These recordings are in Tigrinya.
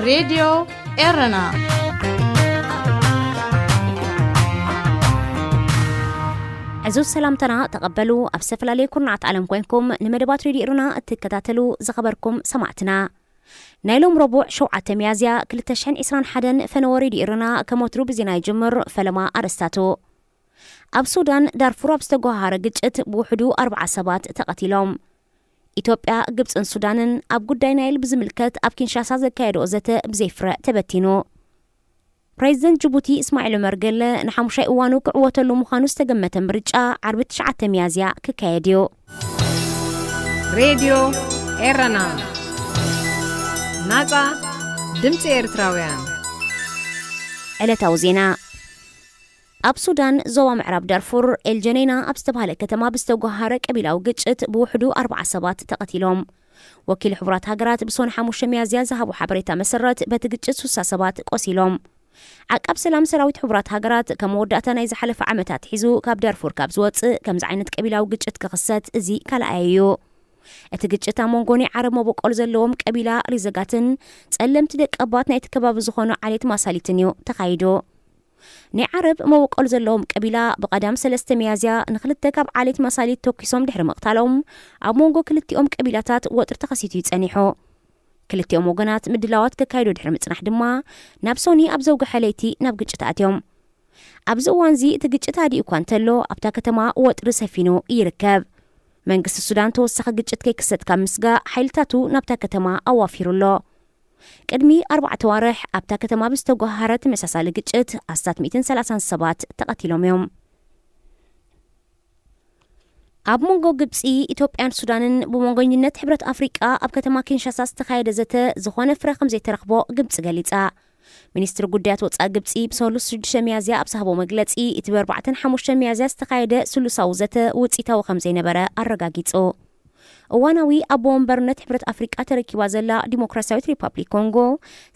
ሬድዮ ኤረና። ዕዙዝ ሰላምታና ተቐበሉ። ኣብ ዝተፈላለየ ኩርናዓት ዓለም ኮይንኩም ንመደባት ሬድዮ ኤረና እትከታተሉ ዝኸበርኩም ሰማዕትና፣ ናይ ሎም ረቡዕ ሸውዓተ ሚያዝያ ክልተ ሽሕን ዕስራን ሓደን ፈነወ ሬድዮ ኤረና ከም ወትሩ ብዜና ይጅምር። ፈለማ ኣርእስታቱ። ኣብ ሱዳን ዳርፉር ኣብ ዝተጓሃረ ግጭት ብውሕዱ ኣርብዓ ሰባት ተቐቲሎም። ኢትዮጵያ፣ ግብጽን ሱዳንን ኣብ ጉዳይ ናይል ብዝምልከት ኣብ ኪንሻሳ ዘካየድኦ ዘተ ብዘይፍረ ተበቲኑ። ፕሬዚደንት ጅቡቲ እስማዒል ዑመር ገለ ንሓሙሻይ እዋኑ ክዕወተሉ ምዃኑ ዝተገመተ ምርጫ ዓርቢ ትሽዓተ ሚያዝያ ክካየድ እዩ። ሬድዮ ኤረና፣ ናጻ ድምጺ ኤርትራውያን። ዕለታዊ ዜና። ኣብ ሱዳን ዞባ ምዕራብ ዳርፉር ኤልጀኔና ኣብ ዝተባህለ ከተማ ብዝተጓሃረ ቀቢላዊ ግጭት ብውሕዱ ኣርብዓ ሰባት ተቐቲሎም። ወኪል ሕቡራት ሃገራት ብሶን ሓሙሽተ ሚያዝያ ዝሃቦ ሓበሬታ መሰረት፣ በቲ ግጭት ሱሳ ሰባት ቆሲሎም። ዓቃብ ሰላም ሰራዊት ሕቡራት ሃገራት ካብ መወዳእታ ናይ ዝሓለፈ ዓመታት ሒዙ ካብ ዳርፉር ካብ ዝወጽእ ከምዚ ዓይነት ቀቢላዊ ግጭት ክኽሰት እዚ ካልኣይ እዩ። እቲ ግጭት ኣብ መንጎ ናይ ዓረብ መበቆል ዘለዎም ቀቢላ ሪዘጋትን ጸለምቲ ደቀባት ናይቲ ከባቢ ዝኾኑ ዓሌት ማሳሊትን እዩ ተኻይዱ። ናይ ዓረብ መበቆል ዘለዎም ቀቢላ ብቐዳም ሰለስተ ሚያዝያ ንኽልተ ካብ ዓሌት ማሳሊት ተኩሶም ድሕሪ ምቕታሎም፣ ኣብ መንጎ ክልቲኦም ቀቢላታት ወጥሪ ተኸሲቱ እዩ ጸኒሑ። ክልቲኦም ወገናት ምድላዋት ከካይዱ ድሕሪ ምጽናሕ ድማ፣ ናብ ሶኒ ኣብ ዘውግሐ ለይቲ ናብ ግጭት ኣትዮም። ኣብዚ እዋንዚ እቲ ግጭት ኣዲኡ እኳ እንተሎ፣ ኣብታ ከተማ ወጥሪ ሰፊኑ ይርከብ። መንግስቲ ሱዳን ተወሳኺ ግጭት ከይክሰት ካብ ምስጋእ ሓይልታቱ ናብታ ከተማ ኣዋፊሩ ኣሎ። ቅድሚ ኣርባዕተ ዋርሕ ኣብታ ከተማ ብዝተጓሃረ ተመሳሳሊ ግጭት ኣስታት ሚእትን ሰላሳን ሰባት ተቐቲሎም እዮም። ኣብ መንጎ ግብጺ፣ ኢትዮጵያን ሱዳንን ብመንጎኝነት ሕብረት ኣፍሪቃ ኣብ ከተማ ኪንሻሳ ዝተኻየደ ዘተ ዝኾነ ፍረ ከም ዘይተረኽቦ ግብጺ ገሊጻ። ሚኒስትሪ ጉዳያት ወጻኢ ግብጺ ብሰሉስ ሽዱሽተ ሚያዝያ ኣብ ዝሃቦ መግለጺ፣ እቲ ብኣርባዕተን ሓሙሽተን ሚያዝያ ዝተኻየደ ስሉሳዊ ዘተ ውጽኢታዊ ከም ዘይነበረ ኣረጋጊጹ። እዋናዊ ኣቦ ወንበርነት ሕብረት ኣፍሪቃ ተረኪባ ዘላ ዲሞክራሲያዊት ሪፓብሊክ ኮንጎ፣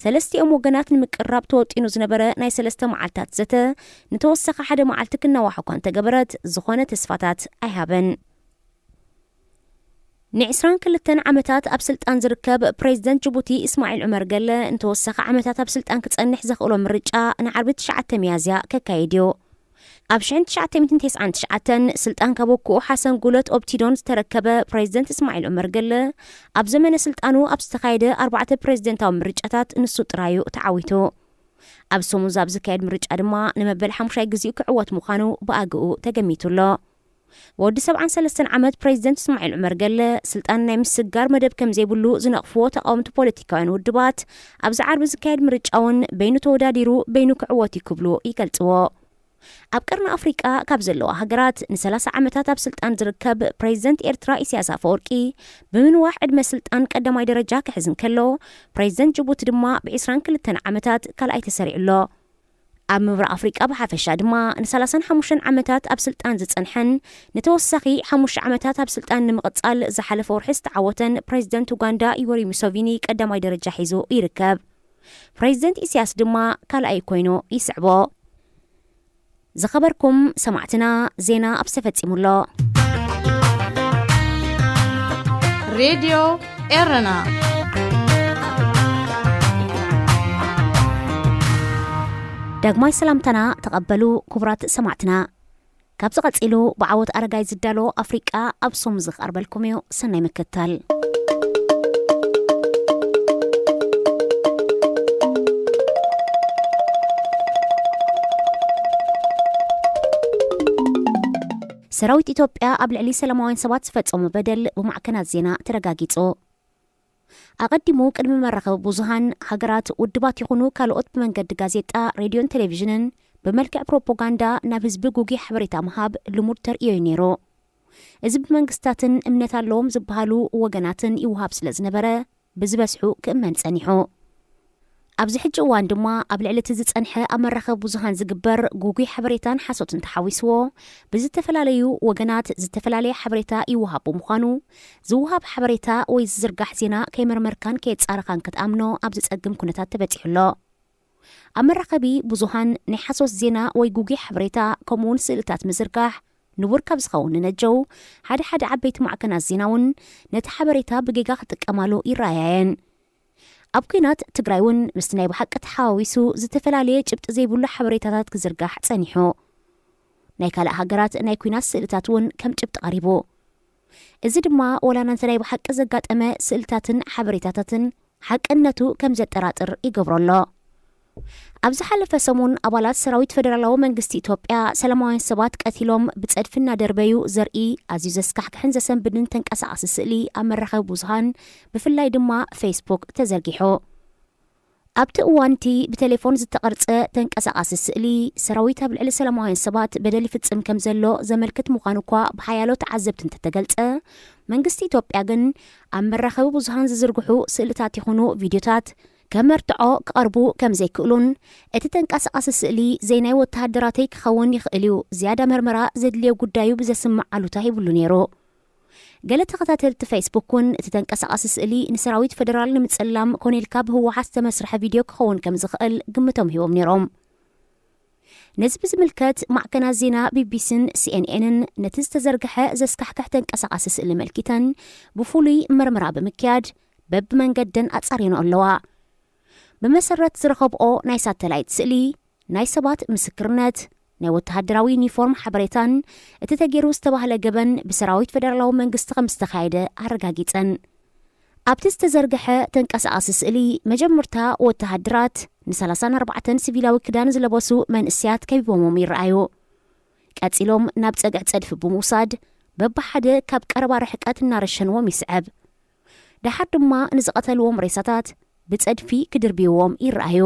ሰለስቲኦም ወገናት ንምቅርራብ ተወጢኑ ዝነበረ ናይ ሰለስተ መዓልታት ዘተ ንተወሰኸ ሓደ መዓልቲ ክናዋሕ እኳ እንተገበረት፣ ዝኾነ ተስፋታት ኣይሃበን። ንዕስራን ክልተን ዓመታት ኣብ ስልጣን ዝርከብ ፕሬዚደንት ጅቡቲ እስማዒል ዑመር ገለ፣ ንተወሰኸ ዓመታት ኣብ ስልጣን ክጸንሕ ዘኽእሎ ምርጫ ንዓርቢ ትሽዓተ ሚያዝያ ከካይድ እዩ። ኣብ ሽሕን ትሽዓተ ሚእትን ተስዓን ትሽዓተን ስልጣን ካብ ወክኡ ሓሰን ጉለት ኦብቲዶን ዝተረከበ ፕሬዚደንት እስማዒል ዑመር ገለ፣ ኣብ ዘመነ ስልጣኑ ኣብ ዝተኻየደ ኣርባዕተ ፕሬዚደንታዊ ምርጫታት ንሱ ጥራዩ ተዓዊቱ። ኣብ ሰሙዝ ኣብ ዝካየድ ምርጫ ድማ ንመበል ሓሙሻይ ግዜኡ ክዕወት ምዃኑ ብኣግኡ ተገሚቱ ኣሎ። ወዲ ሰብዓን ሰለስተን ዓመት ፕሬዚደንት እስማዒል ዑመር ገለ፣ ስልጣን ናይ ምስግጋር መደብ ከም ዘይብሉ ዝነቕፍዎ ተቓወምቲ ፖለቲካውያን ውድባት፣ ኣብዚ ዓርቢ ዝካየድ ምርጫ እውን በይኑ ተወዳዲሩ በይኑ ክዕወት እዩ ክብሉ ይገልጽዎ። ኣብ ቀርኒ ኣፍሪቃ ካብ ዘለዋ ሃገራት ንሰላሳ ዓመታት ኣብ ስልጣን ዝርከብ ፕሬዚደንት ኤርትራ ኢሳያስ ኣፈወርቂ፣ ብምንዋሕ ዕድመ ስልጣን ቀዳማይ ደረጃ ክሕዝ እንከሎ፣ ፕሬዚደንት ጅቡቲ ድማ ብዕስራን ክልተን ዓመታት ካልኣይ ተሰሪዑ ኣሎ። ኣብ ምብራቕ ኣፍሪቃ ብሓፈሻ ድማ ንሰላሳን ሓሙሽተን ዓመታት ኣብ ስልጣን ዝጸንሐን ንተወሳኺ ሓሙሽተ ዓመታት ኣብ ስልጣን ንምቕጻል ዝሓለፈ ወርሒ ዝተዓወተን ፕሬዚደንት ኡጋንዳ ዩወሪ ሙሰቪኒ ቀዳማይ ደረጃ ሒዙ ይርከብ። ፕሬዚደንት ኢሳያስ ድማ ካልኣይ ኮይኑ ይስዕቦ። ዝኸበርኩም ሰማዕትና፣ ዜና ኣብ ዝተፈጺሙ ኣሎ። ሬድዮ ኤረና። ዳግማይ ሰላምታና ተቐበሉ ክቡራት ሰማዕትና። ካብዚ ቀጺሉ ብዓወት ኣረጋይ ዝዳሎ ኣፍሪቃ ኣብ ሶም ዝቐርበልኩም እዩ። ሰናይ ምክትታል። ሰራዊት ኢትዮጵያ ኣብ ልዕሊ ሰላማውያን ሰባት ዝፈጸሞ በደል ብማዕከናት ዜና ተረጋጊጹ። ኣቐዲሙ ቅድሚ መራኸቢ ብዙሃን፣ ሃገራት፣ ውድባት ይኹኑ ካልኦት ብመንገዲ ጋዜጣ፣ ሬድዮን ቴሌቪዥንን ብመልክዕ ፕሮፓጋንዳ ናብ ህዝቢ ጉጉይ ሓበሬታ ምሃብ ልሙድ ተርእዮ እዩ ነይሩ። እዚ ብመንግስታትን እምነት ኣለዎም ዝበሃሉ ወገናትን ይወሃብ ስለ ዝነበረ፣ ብዝበዝሑ ክእመን ጸኒሑ። ኣብዚ ሕጂ እዋን ድማ ኣብ ልዕሊ እቲ ዝጸንሐ ኣብ መራኸቢ ብዙሃን ዝግበር ጉጉይ ሓበሬታን ሓሶትን ተሓዊስዎ፣ ብዝተፈላለዩ ወገናት ዝተፈላለየ ሓበሬታ ይወሃብ ብምዃኑ፣ ዝወሃብ ሓበሬታ ወይ ዝዝርጋሕ ዜና ከይመርመርካን ከየጻረኻን ክትኣምኖ ኣብ ዝጸግም ኩነታት ተበጺሑ ኣሎ። ኣብ መራኸቢ ብዙሃን ናይ ሓሶት ዜና ወይ ጉጉይ ሓበሬታ፣ ከምኡውን ስእልታት ምዝርጋሕ ንቡር ካብ ዝኸውን ንነጀው፣ ሓደ ሓደ ዓበይቲ ማዕከናት ዜና እውን ነቲ ሓበሬታ ብጌጋ ክጥቀማሉ ይረኣያ እየን። ኣብ ኲናት ትግራይ እውን ምስቲ ናይ ብሓቂ ተሓዋዊሱ ዝተፈላለየ ጭብጢ ዘይብሉ ሓበሬታታት ክዝርጋሕ ጸኒሑ። ናይ ካልእ ሃገራት ናይ ኲናት ስእልታት እውን ከም ጭብጢ ቀሪቡ። እዚ ድማ ዋላ ነቲ ናይ ብሓቂ ዘጋጠመ ስእልታትን ሓበሬታታትን ሓቅነቱ ከም ዘጠራጥር ይገብሮ ኣሎ። ኣብ ዝሓለፈ ሰሙን ኣባላት ሰራዊት ፈደራላዊ መንግስቲ ኢትዮጵያ ሰላማውያን ሰባት ቀቲሎም ብጸድፊ እናደርበዩ ዘርኢ ኣዝዩ ዘስካሕክሕን ዘሰንብድን ተንቀሳቓሲ ስእሊ ኣብ መራኸቢ ብዙሃን ብፍላይ ድማ ፌስቡክ ተዘርጊሑ። ኣብቲ እዋንቲ ብቴሌፎን ዝተቐርጸ ተንቀሳቓሲ ስእሊ ሰራዊት ኣብ ልዕሊ ሰላማውያን ሰባት በደል ይፍጽም ከም ዘሎ ዘመልክት ምዃኑ እኳ ብሓያሎ ተዓዘብቲ እንተተገልጸ፣ መንግስቲ ኢትዮጵያ ግን ኣብ መራኸቢ ብዙሃን ዝዝርግሑ ስእልታት ይኹኑ ቪድዮታት ከም መርትዖ ክቐርቡ ከም ዘይክእሉን እቲ ተንቀሳቓሲ ስእሊ ዘይናይ ወተሃደራተይ ክኸውን ይኽእል እዩ፣ ዝያዳ መርመራ ዘድልዮ ጉዳዩ ብዘስምዕ ኣሉታ ይብሉ ነይሩ። ገለ ተኸታተልቲ ፌስቡክ እውን እቲ ተንቀሳቓሲ ስእሊ ንሰራዊት ፈደራል ንምጽላም ኮነ ኢልካ ብህወሓት ዝተመስርሐ ቪድዮ ክኸውን ከም ዝኽእል ግምቶም ሂቦም ነይሮም። ነዚ ብዝምልከት ማዕከናት ዜና ቢቢሲን ሲኤንኤንን ነቲ ዝተዘርግሐ ዘስካሕክሕ ተንቀሳቓሲ ስእሊ መልኪተን ብፍሉይ መርመራ ብምክያድ በብመንገደን ኣጻርየንኦ ኣለዋ። ብመሰረት ዝረኸብኦ ናይ ሳተላይት ስእሊ ናይ ሰባት ምስክርነት፣ ናይ ወተሃደራዊ ዩኒፎርም ሓበሬታን እቲ ተገይሩ ዝተባህለ ገበን ብሰራዊት ፈደራላዊ መንግስቲ ከም ዝተኻየደ ኣረጋጊጸን። ኣብቲ ዝተዘርግሐ ተንቀሳቓሲ ስእሊ መጀመርታ ወተሃደራት ን34 ሲቪላዊ ክዳን ዝለበሱ መንእሰያት ከቢቦሞም ይረኣዩ። ቀጺሎም ናብ ጸግዒ ጸድፊ ብምውሳድ በብሓደ ካብ ቀረባ ርሕቀት እናረሸንዎም ይስዕብ። ደሓር ድማ ንዝቐተልዎም ሬሳታት ብጸድፊ ክድርብይዎም ይረኣዩ።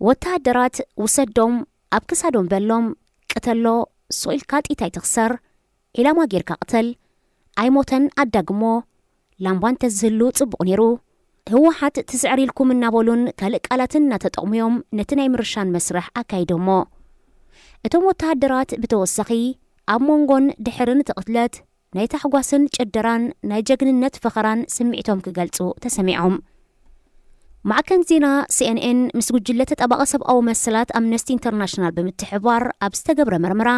ወተሃደራት ውሰዶም፣ ኣብ ክሳዶም በሎም፣ ቅተሎ፣ ሱቕ ኢልካ ጥይት ኣይትኽሰር፣ ዒላማ ጌርካ ቅተል፣ ኣይሞተን ኣዳግሞ፣ ላምባ እንተዝህሉ ጽቡቕ ነይሩ። ህወሓት ትስዕር ኢልኩም እናበሉን ካልእ ቃላትን እናተጠቕሙዮም ነቲ ናይ ምርሻን መስርሕ ኣካይዶሞ። እቶም ወተሃደራት ብተወሳኺ ኣብ መንጎን ድሕርን እቲ ቅትለት ናይ ታሕጓስን ጭደራን ናይ ጀግንነት ፈኸራን ስምዒቶም ክገልጹ ተሰሚዖም። ማዕከን ዜና ሲኤንኤን ምስ ጉጅለ ተጣባቒ ሰብኣዊ መሰላት ኣምነስቲ ኢንተርናሽናል ብምትሕብባር ኣብ ዝተገብረ መርመራ፣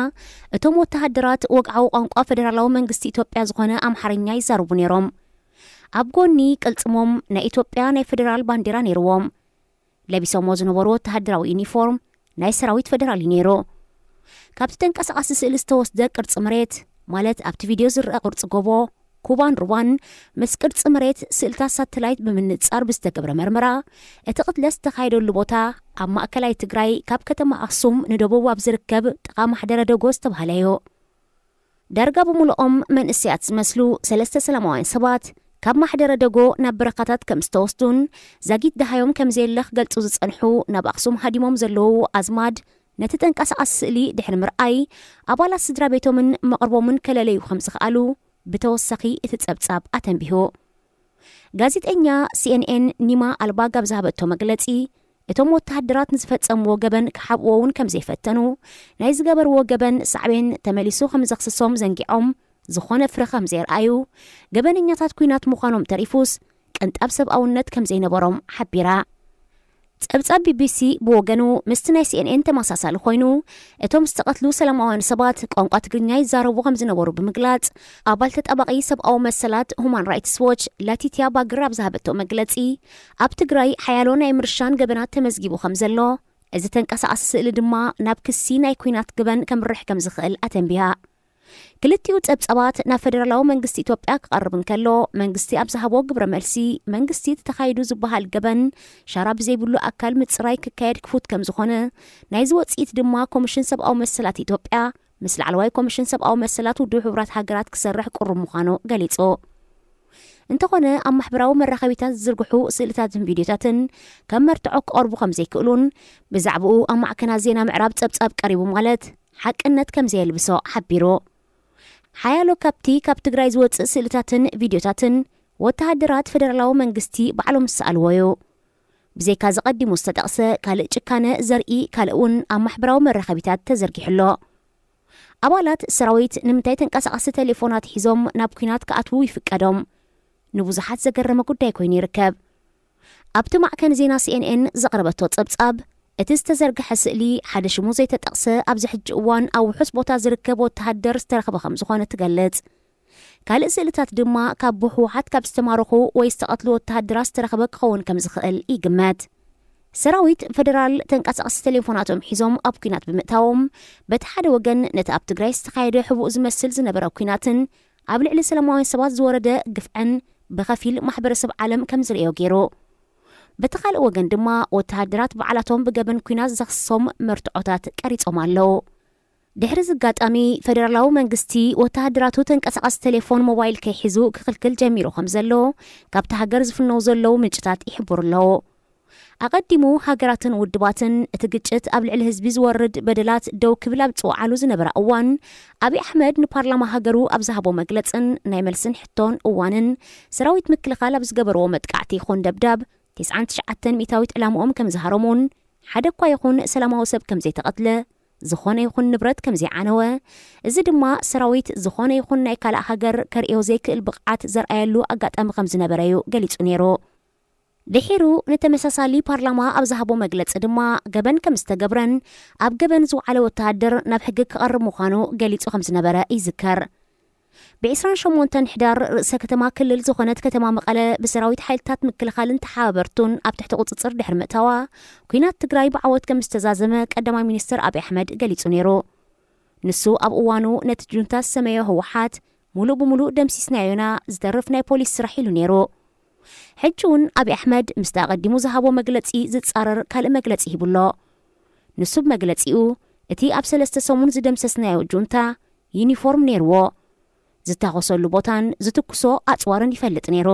እቶም ወተሃደራት ወግዓዊ ቋንቋ ፈደራላዊ መንግስቲ ኢትዮጵያ ዝኾነ ኣምሓርኛ ይዛረቡ ነይሮም። ኣብ ጎኒ ቅልጽሞም ናይ ኢትዮጵያ ናይ ፈደራል ባንዲራ ነይርዎም። ለቢሶሞ ዝነበሩ ወተሃደራዊ ዩኒፎርም ናይ ሰራዊት ፈደራል እዩ ነይሩ። ካብቲ ተንቀሳቓሲ ስእሊ ዝተወስደ ቅርጺ መሬት፣ ማለት ኣብቲ ቪድዮ ዝረአ ቅርጺ ጎቦ፣ ኩባን ሩባን ምስ ቅርጺ መሬት ስእልታት ሳተላይት ብምንጻር ብዝተገብረ መርመራ፣ እቲ ቅትለት ዝተኻየደሉ ቦታ ኣብ ማእከላይ ትግራይ ካብ ከተማ ኣኽሱም ንደቡብ ኣብ ዝርከብ ጥቓ ማሕደረ ደጎ ዝተባህለ እዩ። ዳርጋ ብምሉኦም መንእሰያት ዝመስሉ ሰለስተ ሰላማውያን ሰባት ካብ ማሕደረ ደጎ ናብ በረኻታት ከም ዝተወስዱን ዛጊት ደሃዮም ከም ዘየለ ክገልጹ ዝጸንሑ ናብ ኣኽሱም ሃዲሞም ዘለዉ ኣዝማድ፣ ነቲ ተንቀሳቓሲ ስእሊ ድሕሪ ምርኣይ፣ ኣባላት ስድራ ቤቶምን መቕርቦምን ከለለዩ ከም ዝኸኣሉ ብተወሳኺ እቲ ጸብጻብ ኣተንቢሁ። ጋዜጠኛ ሲኤንኤን ኒማ ኣልባግ ኣብ ዝሃበቶ መግለጺ፣ እቶም ወተሃደራት ንዝፈጸምዎ ገበን ክሓብእዎ እውን ከም ዘይፈተኑ፣ ናይ ዝገበርዎ ገበን ሳዕቤን ተመሊሱ ከም ዘኽስሶም ዘንጊዖም፣ ዝኾነ ፍረ ከም ዘየርኣዩ፣ ገበነኛታት ኲናት ምዃኖም ተሪፉስ ቅንጣብ ሰብኣውነት ከም ዘይነበሮም ሓቢራ። ጸብጻብ ቢቢሲ ብወገኑ ምስቲ ናይ ሲኤንኤን ተመሳሳሊ ኮይኑ፣ እቶም ዝተቐትሉ ሰላማውያን ሰባት ቋንቋ ትግርኛ ይዛረቡ ከም ዝነበሩ ብምግላጽ፣ ኣባል ተጣባቒ ሰብኣዊ መሰላት ሁማን ራይትስ ዎች ላቲትያ ባግር ኣብ ዝሃበቶ መግለጺ፣ ኣብ ትግራይ ሓያሎ ናይ ምርሻን ገበናት ተመዝጊቡ ከም ዘሎ፣ እዚ ተንቀሳቓሲ ስእሊ ድማ ናብ ክሲ ናይ ኲናት ገበን ከምርሕ ከም ዝኽእል ኣተንቢሃ። ክልቲኡ ጸብጻባት ናብ ፈደራላዊ መንግስቲ ኢትዮጵያ ክቐርብ እንከሎ፣ መንግስቲ ኣብ ዝሃቦ ግብረ መልሲ፣ መንግስቲ እቲ ተኻይዱ ዝበሃል ገበን ሻራ ብዘይብሉ ኣካል ምጽራይ ክካየድ ክፉት ከም ዝኾነ፣ ናይዚ ወጽኢት ድማ ኮሚሽን ሰብኣዊ መሰላት ኢትዮጵያ ምስ ላዕለዋይ ኮሚሽን ሰብኣዊ መሰላት ውድብ ሕቡራት ሃገራት ክሰርሕ ቅሩብ ምዃኑ ገሊጹ። እንተኾነ፣ ኣብ ማሕበራዊ መራኸቢታት ዝዝርግሑ ስእልታትን ቪድዮታትን ከም መርትዖ ክቐርቡ ከም ዘይክእሉን፣ ብዛዕባኡ ኣብ ማዕከናት ዜና ምዕራብ ጸብጻብ ቀሪቡ ማለት ሓቅነት ከም ዘየልብሶ ሓቢሩ። ሓያሎ ካብቲ ካብ ትግራይ ዝወጽእ ስእልታትን ቪድዮታትን ወተሃደራት ፈደራላዊ መንግስቲ ባዕሎም ዝሰኣልዎ እዩ። ብዘይካ እዚ ቀዲሙ ዝተጠቕሰ ካልእ ጭካነ ዘርኢ ካልእ እውን ኣብ ማሕበራዊ መራኸቢታት ተዘርጊሑ ኣሎ። ኣባላት ሰራዊት ንምንታይ ተንቀሳቐሲ ቴሌፎናት ሒዞም ናብ ኲናት ክኣትዉ ይፍቀዶም? ንብዙሓት ዘገረመ ጉዳይ ኮይኑ ይርከብ። ኣብቲ ማዕከን ዜና ሲኤንኤን ዘቕረበቶ ጸብጻብ፣ እቲ ዝተዘርግሐ ስእሊ ሓደ ሽሙ ዘይተጠቕሰ ኣብዚ ሕጂ እዋን ኣብ ውሑስ ቦታ ዝርከብ ወተሃደር ዝተረኽበ ከም ዝኾነ ትገልጽ። ካልእ ስእልታት ድማ ካብ ብህወሓት ካብ ዝተማረኹ ወይ ዝተቐትሉ ወተሃደራት ዝተረኸበ ክኸውን ከም ዝኽእል ይግመት። ሰራዊት ፈደራል ተንቀሳቐሲ ቴሌፎናቶም ሒዞም ኣብ ኲናት ብምእታዎም፣ በቲ ሓደ ወገን ነቲ ኣብ ትግራይ ዝተኻየደ ሕቡእ ዝመስል ዝነበረ ኲናትን ኣብ ልዕሊ ሰላማውያን ሰባት ዝወረደ ግፍዕን ብኸፊል ማሕበረሰብ ዓለም ከም ዝርእዮ ገይሩ። በቲ ካልእ ወገን ድማ ወተሃደራት ባዕላቶም ብገበን ኲናት ዘኽስሶም መርትዖታት ቀሪጾም ኣለዉ። ድሕሪ እዚ ኣጋጣሚ፣ ፈደራላዊ መንግስቲ ወተሃደራቱ ተንቀሳቐሲ ቴሌፎን ሞባይል ከይሕዙ ክኽልክል ጀሚሩ ከም ዘሎ ካብቲ ሃገር ዝፍነው ዘለዉ ምንጭታት ይሕብሩ ኣለዉ። ኣቐዲሙ ሃገራትን ውድባትን እቲ ግጭት ኣብ ልዕሊ ህዝቢ ዝወርድ በደላት ደው ክብል ኣብ ዝጽውዓሉ ዝነበረ እዋን፣ ኣብይ ኣሕመድ ንፓርላማ ሃገሩ ኣብ ዝሃቦ መግለጽን ናይ መልስን ሕቶን እዋንን ሰራዊት ምክልኻል ኣብ ዝገበርዎ መጥቃዕቲ ይኹን ደብዳብ ተስዓን ትሽዓተን ሚእታዊት ዕላምኦም ከም ዝሃረሙን ሓደ እኳ ይኹን ሰላማዊ ሰብ ከም ዘይተቐትለ፣ ዝኾነ ይኹን ንብረት ከም ዘይዓነወ፣ እዚ ድማ ሰራዊት ዝኾነ ይኹን ናይ ካልእ ሃገር ከርእዮ ዘይክእል ብቕዓት ዘርኣየሉ ኣጋጣሚ ከም ዝነበረ እዩ ገሊጹ ነይሩ። ድሒሩ ንተመሳሳሊ ፓርላማ ኣብ ዝሃቦ መግለጺ ድማ ገበን ከም ዝተገብረን ኣብ ገበን ዝወዓለ ወተሃደር ናብ ሕጊ ክቐርብ ምዃኑ ገሊጹ ከም ዝነበረ ይዝከር። ብ ዕስራን ሸሞንተን ሕዳር ርእሰ ከተማ ክልል ዝኾነት ከተማ መቐለ ብሰራዊት ሓይልታት ምክልኻልን ተሓባበርቱን ኣብ ትሕቲ ቁጽጽር ድሕሪ ምእታዋ፣ ኲናት ትግራይ ብዓወት ከም ዝተዛዘመ ቀዳማይ ሚኒስትር ኣብይ ኣሕመድ ገሊጹ ነይሩ። ንሱ ኣብ እዋኑ ነቲ ጁንታ ዝሰመዮ ህወሓት ሙሉእ ብሙሉእ ደምሲስናዮና፣ ዝተርፍ ናይ ፖሊስ ስራሕ ኢሉ ነይሩ። ሕጂ እውን ኣብይ ኣሕመድ ምስቲ ኣቐዲሙ ዝሃቦ መግለጺ ዝጻረር ካልእ መግለጺ ሂቡ ኣሎ። ንሱ ብመግለጺኡ፣ እቲ ኣብ ሰለስተ ሰሙን ዝደምሰስናዮ ጁንታ ዩኒፎርም ነይርዎ። ዝታኾሰሉ ቦታን ዝትኩሶ ኣጽዋርን ይፈልጥ ነይሩ።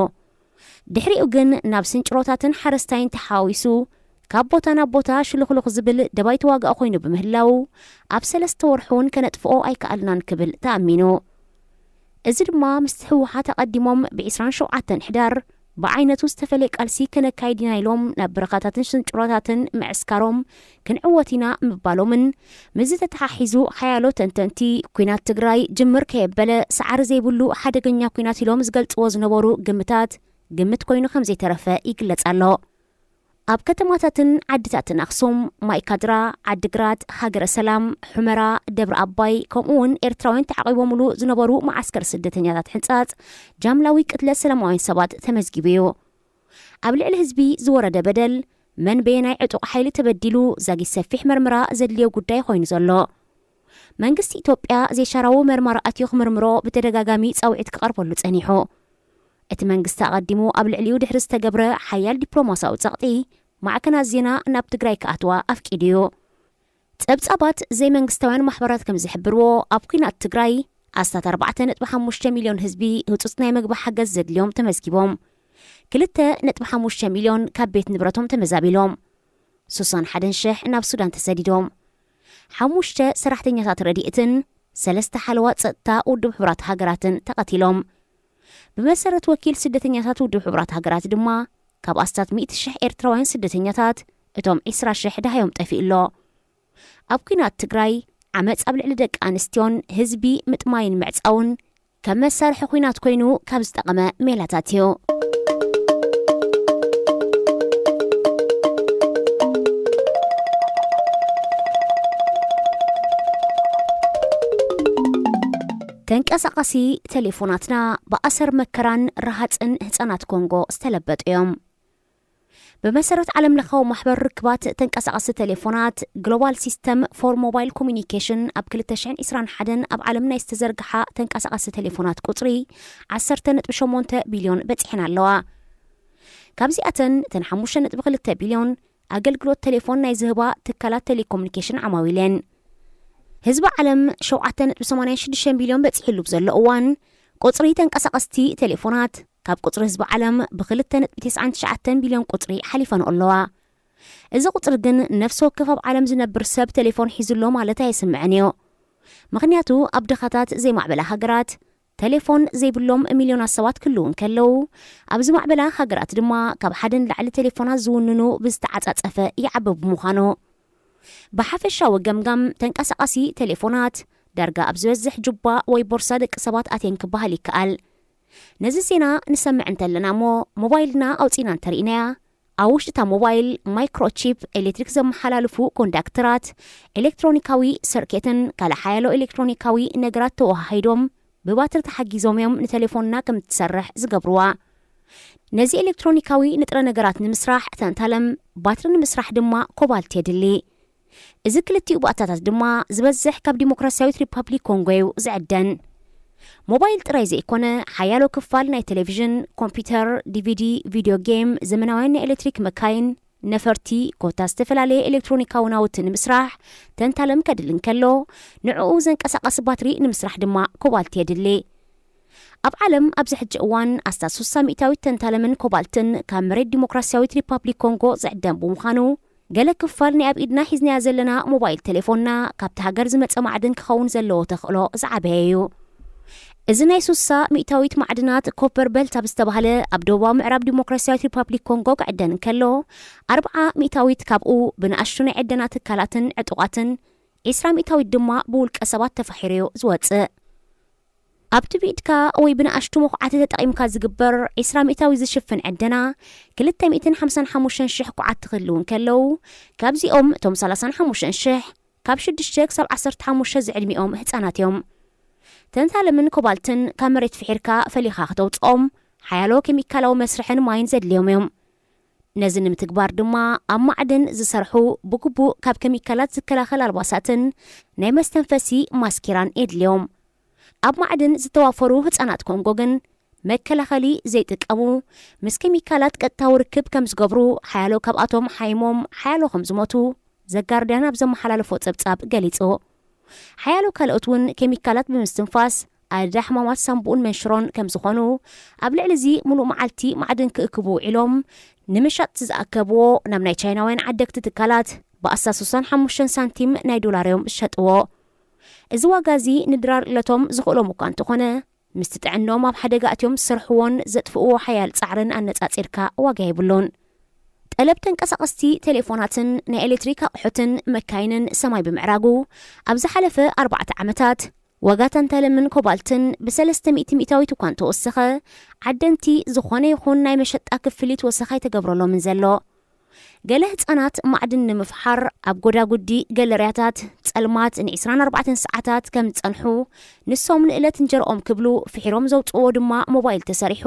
ድሕሪኡ ግን ናብ ስንጭሮታትን ሓረስታይን ተሓዋዊሱ ካብ ቦታ ናብ ቦታ ሽልኽሉኽ ዝብል ደባይ ተዋጋኢ ኮይኑ ብምህላው ኣብ ሰለስተ ወርሒ እውን ከነጥፍኦ ኣይከኣልናን ክብል ተኣሚኑ። እዚ ድማ ምስቲ ህወሓት ኣቐዲሞም ብ ዕስራን ሸውዓተን ሕዳር ብዓይነቱ ዝተፈለየ ቃልሲ ከነካይድ ኢና ኢሎም ናብ በረኻታትን ሽንጭሮታትን ምዕስካሮም ክንዕወት ኢና ምባሎምን ምስዚ ተተሓሒዙ ሓያሎ ተንተንቲ ኲናት ትግራይ ጅምር ከየበለ ሰዓሪ ዘይብሉ ሓደገኛ ኲናት ኢሎም ዝገልጽዎ ዝነበሩ ግምታት ግምት ኮይኑ ከም ዘይተረፈ ይግለጽ ኣሎ። ኣብ ከተማታትን ዓድታትን ኣኽሱም፣ ማይካድራ፣ ዓድግራት፣ ሃገረ ሰላም፣ ሑመራ፣ ደብረ ኣባይ ከምኡ እውን ኤርትራውያን ተዓቒቦምሉ ዝነበሩ መዓስከር ስደተኛታት ሕንጻጽ ጃምላዊ ቅትለት ሰላማውያን ሰባት ተመዝጊቡ እዩ። ኣብ ልዕሊ ህዝቢ ዝወረደ በደል መን በየናይ ዕጡቕ ሓይሊ ተበዲሉ ዛጊት ሰፊሕ መርመራ ዘድልዮ ጉዳይ ኮይኑ ዘሎ። መንግስቲ ኢትዮጵያ ዘይሻራዊ መርመራ ኣትዩ ክምርምሮ ብተደጋጋሚ ጻውዒት ክቐርበሉ ጸኒሑ። እቲ መንግስቲ ኣቐዲሙ ኣብ ልዕሊኡ ድሕሪ ዝተገብረ ሓያል ዲፕሎማስያዊ ጸቕጢ ማዕከናት ዜና ናብ ትግራይ ክኣትዋ ኣፍቂዱ እዩ። ጸብጻባት ዘይመንግስታውያን ማሕበራት ከም ዝሕብርዎ ኣብ ኲናት ትግራይ ኣስታት ኣርባዕተ ነጥቢ ሓሙሽተ ሚልዮን ህዝቢ ህጹጽ ናይ መግቢ ሓገዝ ዘድልዮም ተመዝጊቦም። ክልተ ነጥቢ ሓሙሽተ ሚልዮን ካብ ቤት ንብረቶም ተመዛቢሎም። ስሳን ሓደን ሽሕ ናብ ሱዳን ተሰዲዶም። ሓሙሽተ ሰራሕተኛታት ረድኤትን ሰለስተ ሓለዋ ጸጥታ ውድብ ሕቡራት ሃገራትን ተቐቲሎም። ብመሰረት ወኪል ስደተኛታት ውድብ ሕቡራት ሃገራት ድማ ካብ ኣስታት ሚእቲ ሽሕ ኤርትራውያን ስደተኛታት እቶም ዕስራ ሽሕ ደሃዮም ጠፊኡ ኣሎ። ኣብ ኲናት ትግራይ ዓመጽ ኣብ ልዕሊ ደቂ ኣንስትዮን ህዝቢ ምጥማይን ምዕጻውን ከም መሳርሒ ኲናት ኮይኑ ካብ ዝጠቐመ ሜላታት እዩ። ተንቀሳቓሲ ቴሌፎናትና ብኣሰር መከራን ረሃጽን ህጻናት ኮንጎ ዝተለበጡ እዮም። ብመሰረት ዓለም ለኻዊ ማሕበር ርክባት ተንቀሳቐሲ ቴሌፎናት፣ ግሎባል ሲስተም ፎር ሞባይል ኮሚኒኬሽን፣ ኣብ ክልተ ሽሕን ዕስራን ሓደን ኣብ ዓለም ናይ ዝተዘርግሓ ተንቀሳቐሲ ቴሌፎናት ቁጽሪ ዓሰርተ ነጥቢ ሸሞንተ ቢልዮን በጺሐን ኣለዋ። ካብዚኣተን እተን ሓሙሽተ ነጥቢ ክልተ ቢልዮን ኣገልግሎት ቴሌፎን ናይ ዝህባ ትካላት ቴሌኮሙኒኬሽን ዓማዊል እየን። ህዝቢ ዓለም ሸውዓተ ነጥቢ ሰማንያ ሽዱሽተ ቢልዮን በጺሕሉ ብዘሎ እዋን፣ ቁጽሪ ተንቀሳቐስቲ ቴሌፎናት ካብ ቁጽሪ ህዝቢ ዓለም ብ ክልተ ነጥቢ ተስዓን ትሽዓተን ቢልዮን ቁጽሪ ሓሊፈንኦ ኣለዋ። እዚ ቁጽሪ ግን ነፍሲ ወከፍ ኣብ ዓለም ዝነብር ሰብ ቴሌፎን ሒዙ ኣሎ ማለት ኣየስምዕን እዩ። ምኽንያቱ ኣብ ድኻታት ዘይማዕበላ ሃገራት ቴሌፎን ዘይብሎም ሚልዮናት ሰባት ክህልዉ እንከለዉ፣ ኣብ ዝማዕበላ ሃገራት ድማ ካብ ሓደ ንላዕሊ ቴሌፎናት ዝውንኑ ብዝተዓጻጸፈ ይዓቢ ብምዃኑ። ብሓፈሻዊ ገምጋም ተንቀሳቓሲ ቴሌፎናት ዳርጋ ኣብ ዝበዝሕ ጁባ ወይ ቦርሳ ደቂ ሰባት ኣትየን ክበሃል ይከኣል። ነዚ ዜና ንሰምዕ እንተለና እሞ ሞባይልና ኣውጺእና እንተርኢናያ፣ ኣብ ውሽጢ እታ ሞባይል ማይክሮቺፕ፣ ኤሌክትሪክ ዘመሓላልፉ ኮንዳክተራት፣ ኤሌክትሮኒካዊ ሰርኬትን ካልእ ሓያሎ ኤሌክትሮኒካዊ ነገራት ተወሃሂዶም ብባትሪ ተሓጊዞም እዮም ንቴሌፎንና ከም እትሰርሕ ዝገብርዋ። ነዚ ኤሌክትሮኒካዊ ንጥረ ነገራት ንምስራሕ ተንታለም፣ ባትሪ ንምስራሕ ድማ ኮባልት የድሊ። እዚ ክልቲኡ ባእታታት ድማ ዝበዝሕ ካብ ዲሞክራሲያዊት ሪፓብሊክ ኮንጎ እዩ ዝዕደን። ሞባይል ጥራይ ዘይኮነ፣ ሓያሎ ክፋል ናይ ቴሌቪዥን፣ ኮምፒውተር፣ ዲቪዲ፣ ቪድዮ ጌም፣ ዘመናውያን ናይ ኤሌክትሪክ መካይን፣ ነፈርቲ፣ ኮታ ዝተፈላለየ ኤሌክትሮኒካዊ ናውቲ ንምስራሕ ተንታለም ከድሊ እንከሎ፣ ንዕኡ ዘንቀሳቐሲ ባትሪ ንምስራሕ ድማ ኮባልት የድሊ። ኣብ ዓለም ኣብዚ ሕጂ እዋን ኣስታት ሱሳ ሚእታዊት ተንታለምን ኮባልትን ካብ መሬት ዲሞክራሲያዊት ሪፓብሊክ ኮንጎ ዝዕደን ብምዃኑ፣ ገለ ክፋል ናይ ኣብ ኢድና ሒዝናያ ዘለና ሞባይል ቴሌፎንና ካብቲ ሃገር ዝመጸ ማዕድን ክኸውን ዘለዎ ተኽእሎ ዝዓበየ እዩ። እዚ ናይ ሱሳ ሚእታዊት ማዕድናት ኮፐር በልት ኣብ ዝተባህለ ኣብ ደቡባዊ ምዕራብ ዲሞክራሲያዊት ሪፓብሊክ ኮንጎ ክዕደን እንከሎ፣ ኣርብዓ ሚእታዊት ካብኡ ብንኣሽቱ ናይ ዕደና ትካላትን ዕጡቓትን፣ ዒስራ ሚእታዊት ድማ ብውልቀ ሰባት ተፋሒሩ እዩ ዝወጽእ። ኣብቲ ብኢድካ ወይ ብንኣሽቱ መኹዓቲ ተጠቒምካ ዝግበር ዒስራ ሚእታዊት ዝሽፍን ዕደና፣ ክልተ ሚእትን ሓምሳን ሓሙሽተን ሽሕ ኩዓት ክህልዉ እንከለዉ፣ ካብዚኦም እቶም ሰላሳን ሓሙሽተን ሽሕ ካብ ሽዱሽተ ክሳብ ዓሰርተ ሓሙሽተ ዝዕድሚኦም ህጻናት እዮም። ተንታለምን ኮባልትን ካብ መሬት ፍሒርካ ፈሊኻ ክተውጽኦም፣ ሓያሎ ኬሚካላዊ መስርሕን ማይን ዘድልዮም እዮም። ነዚ ንምትግባር ድማ ኣብ ማዕድን ዝሰርሑ ብግቡእ ካብ ኬሚካላት ዝከላኸል ኣልባሳትን ናይ መስተንፈሲ ማስኪራን የድልዮም። ኣብ ማዕድን ዝተዋፈሩ ህጻናት ኮንጎ ግን መከላኸሊ ዘይጥቀሙ፣ ምስ ኬሚካላት ቀጥታዊ ርክብ ከም ዝገብሩ፣ ሓያሎ ካብኣቶም ሓይሞም፣ ሓያሎ ከም ዝሞቱ ዘጋርዲያን ኣብ ዘመሓላለፎ ጸብጻብ ገሊጹ። ሓያሎ ካልኦት እውን ኬሚካላት ብምስትንፋስ ኣደዳ ሕማማት ሳንቡኡን መንሽሮን ከም ዝኾኑ፣ ኣብ ልዕሊ እዚ ምሉእ መዓልቲ ማዕድን ክእክቡ ውዒሎም፣ ንምሻጥ ዝኣከብዎ ናብ ናይ ቻይናውያን ዓደግቲ ትካላት ብኣስታት ሱሳን ሓሙሽተን ሳንቲም ናይ ዶላር እዮም ዝሸጥዎ። እዚ ዋጋ እዚ ንድራር እለቶም ዝኽእሎም እኳ እንተኾነ፣ ምስቲ ጥዕንኦም ኣብ ሓደጋ ኣትዮም ዝሰርሕዎን ዘጥፍእዎ ሓያል ጻዕርን ኣነጻጺርካ ዋጋ የብሉን። ጠለብ ተንቀሳቐስቲ ቴሌፎናትን ናይ ኤሌክትሪክ ኣቑሑትን መካይንን ሰማይ ብምዕራጉ፣ ኣብ ዝሓለፈ ኣርባዕተ ዓመታት ዋጋ ታንታለምን ኮባልትን ብሰለስተ ሚእቲ ሚእታዊት እኳ እንተወሰኸ፣ ዓደንቲ ዝኾነ ይኹን ናይ መሸጣ ክፍሊት ወሰኽ ኣይተገብረሎምን ዘሎ። ገለ ህጻናት ማዕድን ንምፍሓር ኣብ ጎዳጉዲ ገለርያታት ጸልማት ን ዒስራን ኣርባዕተን ሰዓታት ከም ዝጸንሑ፣ ንሶም ንእለት እንጀርኦም ክብሉ ፍሒሮም ዘውጽእዎ ድማ ሞባይል ተሰሪሑ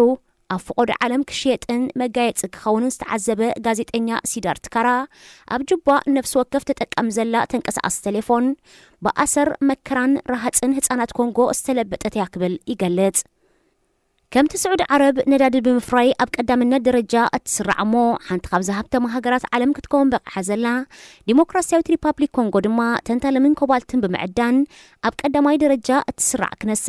ኣብ ፈቖዶ ዓለም ክሽየጥን መጋየጺ ክኸውንን ዝተዓዘበ ጋዜጠኛ ሲዳርት ካራ፣ ኣብ ጁባ ነፍሲ ወከፍ ተጠቃሚ ዘላ ተንቀሳቓሲ ቴሌፎን ብኣሰር መከራን ረሃጽን ህጻናት ኮንጎ ዝተለበጠት እያ ክብል ይገልጽ። ከምቲ ስዑዲ ዓረብ ነዳዲ ብምፍራይ ኣብ ቀዳምነት ደረጃ እትስራዕ እሞ፣ ሓንቲ ካብዚ ሃብታማ ሃገራት ዓለም ክትከውን በቒዓ ዘላ ዲሞክራሲያዊት ሪፓብሊክ ኮንጎ ድማ ተንታለምን ኮባልትን ብምዕዳን ኣብ ቀዳማይ ደረጃ እትስራዕ ክነሳ፣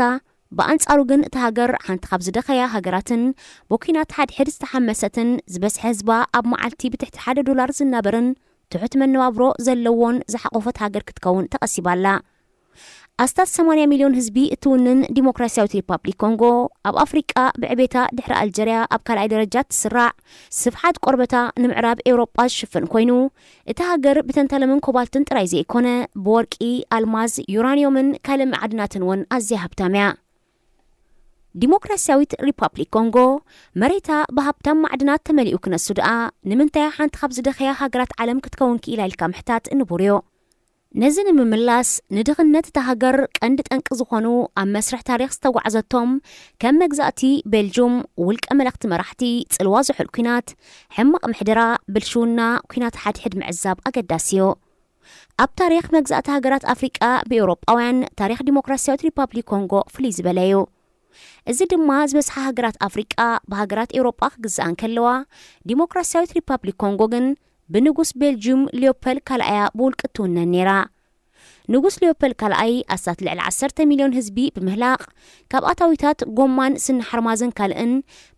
ብኣንጻሩ ግን እታ ሃገር ሓንቲ ካብ ዝደኸያ ሃገራትን ብኲናት ሓድሕድ ዝተሓመሰትን፣ ዝበዝሐ ህዝባ ኣብ መዓልቲ ብትሕቲ ሓደ ዶላር ዝናበርን ትሑት መነባብሮ ዘለዎን ዝሓቖፈት ሃገር ክትከውን ተቐሲባ ኣላ። ኣስታት ሰማንያ ሚልዮን ህዝቢ እትውንን ዲሞክራሲያዊት ሪፓብሊክ ኮንጎ፣ ኣብ ኣፍሪቃ ብዕቤታ ድሕሪ ኣልጀርያ ኣብ ካልኣይ ደረጃ እትስራዕ፣ ስፍሓት ቆርበታ ንምዕራብ ኤውሮጳ ዝሽፍን ኮይኑ፣ እታ ሃገር ብተንታለምን ኮባልትን ጥራይ ዘይኮነ፣ ብወርቂ፣ ኣልማዝ፣ ዩራንዮምን ካልእ መዓድናትን እውን ኣዝያ ሃብታም እያ። ዲሞክራሲያዊት ሪፓብሊክ ኮንጎ፣ መሬታ ብሃብታም ማዕድናት ተመሊኡ ክነሱ ደኣ፣ ንምንታይ ሓንቲ ካብ ዝደኸያ ሃገራት ዓለም ክትከውን ክኢላ ኢልካ ምሕታት ንቡር እዩ። ነዚ ንምምላስ፣ ንድኽነት እታ ሃገር ቀንዲ ጠንቂ ዝኾኑ ኣብ መስርሕ ታሪኽ ዝተጓዕዘቶም፣ ከም መግዛእቲ ቤልጁም፣ ውልቀ መለኽቲ መራሕቲ፣ ጽልዋ ዝሑል ኲናት፣ ሕማቕ ምሕደራ፣ ብልሽውና፣ ኲናት ሓድሕድ ምዕዛብ ኣገዳሲ እዩ። ኣብ ታሪኽ መግዛእቲ ሃገራት ኣፍሪቃ ብኤውሮጳውያን፣ ታሪኽ ዲሞክራሲያዊት ሪፓብሊክ ኮንጎ ፍልይ ዝበለ እዩ። እዚ ድማ ዝበዝሓ ሃገራት ኣፍሪቃ ብሃገራት ኤውሮጳ ክግዝኣ እንከለዋ፣ ዲሞክራሲያዊት ሪፓብሊክ ኮንጎ ግን ብንጉስ ቤልጂዩም ሊዮፐል ካልኣያ ብውልቂ እትውነን ነይራ። ንጉስ ሊዮፐል ካልኣይ ኣስታት ልዕሊ ዓሰርተ ሚልዮን ህዝቢ ብምህላቕ፣ ካብ ኣታዊታት ጎማን ስኒ ሓርማዝን ካልእን፣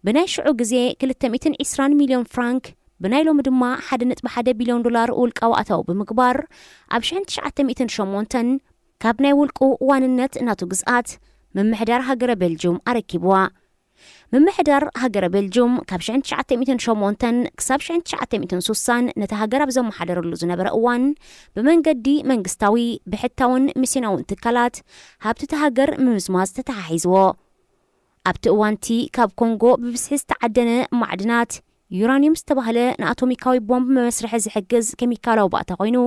ብናይ ሽዑ ግዜ ክልተ ሚእትን ዕስራን ሚልዮን ፍራንክ፣ ብናይ ሎሚ ድማ ሓደ ነጥቢ ሓደ ቢልዮን ዶላር ውልቃዊ ኣታዊ ብምግባር፣ ኣብ ሽሕን ትሽዓተ ሚእትን ሸሞንተን ካብ ናይ ውልቁ ዋንነት ናቱ ግዝኣት ምምሕዳር ሃገረ ቤልጅዩም ኣረኪብዋ። ምምሕዳር ሃገረ ቤልጅዩም ካብ ሽሕን ትሽዓተ ሚእትን ሸሞንተን ክሳብ ሽሕን ትሽዓተ ሚእትን ሱሳን ነታ ሃገር ኣብ ዘመሓደረሉ ዝነበረ እዋን፣ ብመንገዲ መንግስታዊ፣ ብሕታውን ሚስዮናውን ትካላት ሃብቲ እታ ሃገር ምምዝማዝ ተተሓሒዝዎ። ኣብቲ እዋንቲ ካብ ኮንጎ ብብዝሒ ዝተዓደነ ማዕድናት፣ ዩራንዩም ዝተባህለ ንኣቶሚካዊ ቦምብ መመስርሒ ዝሕግዝ ኬሚካላዊ ባእታ ኮይኑ፣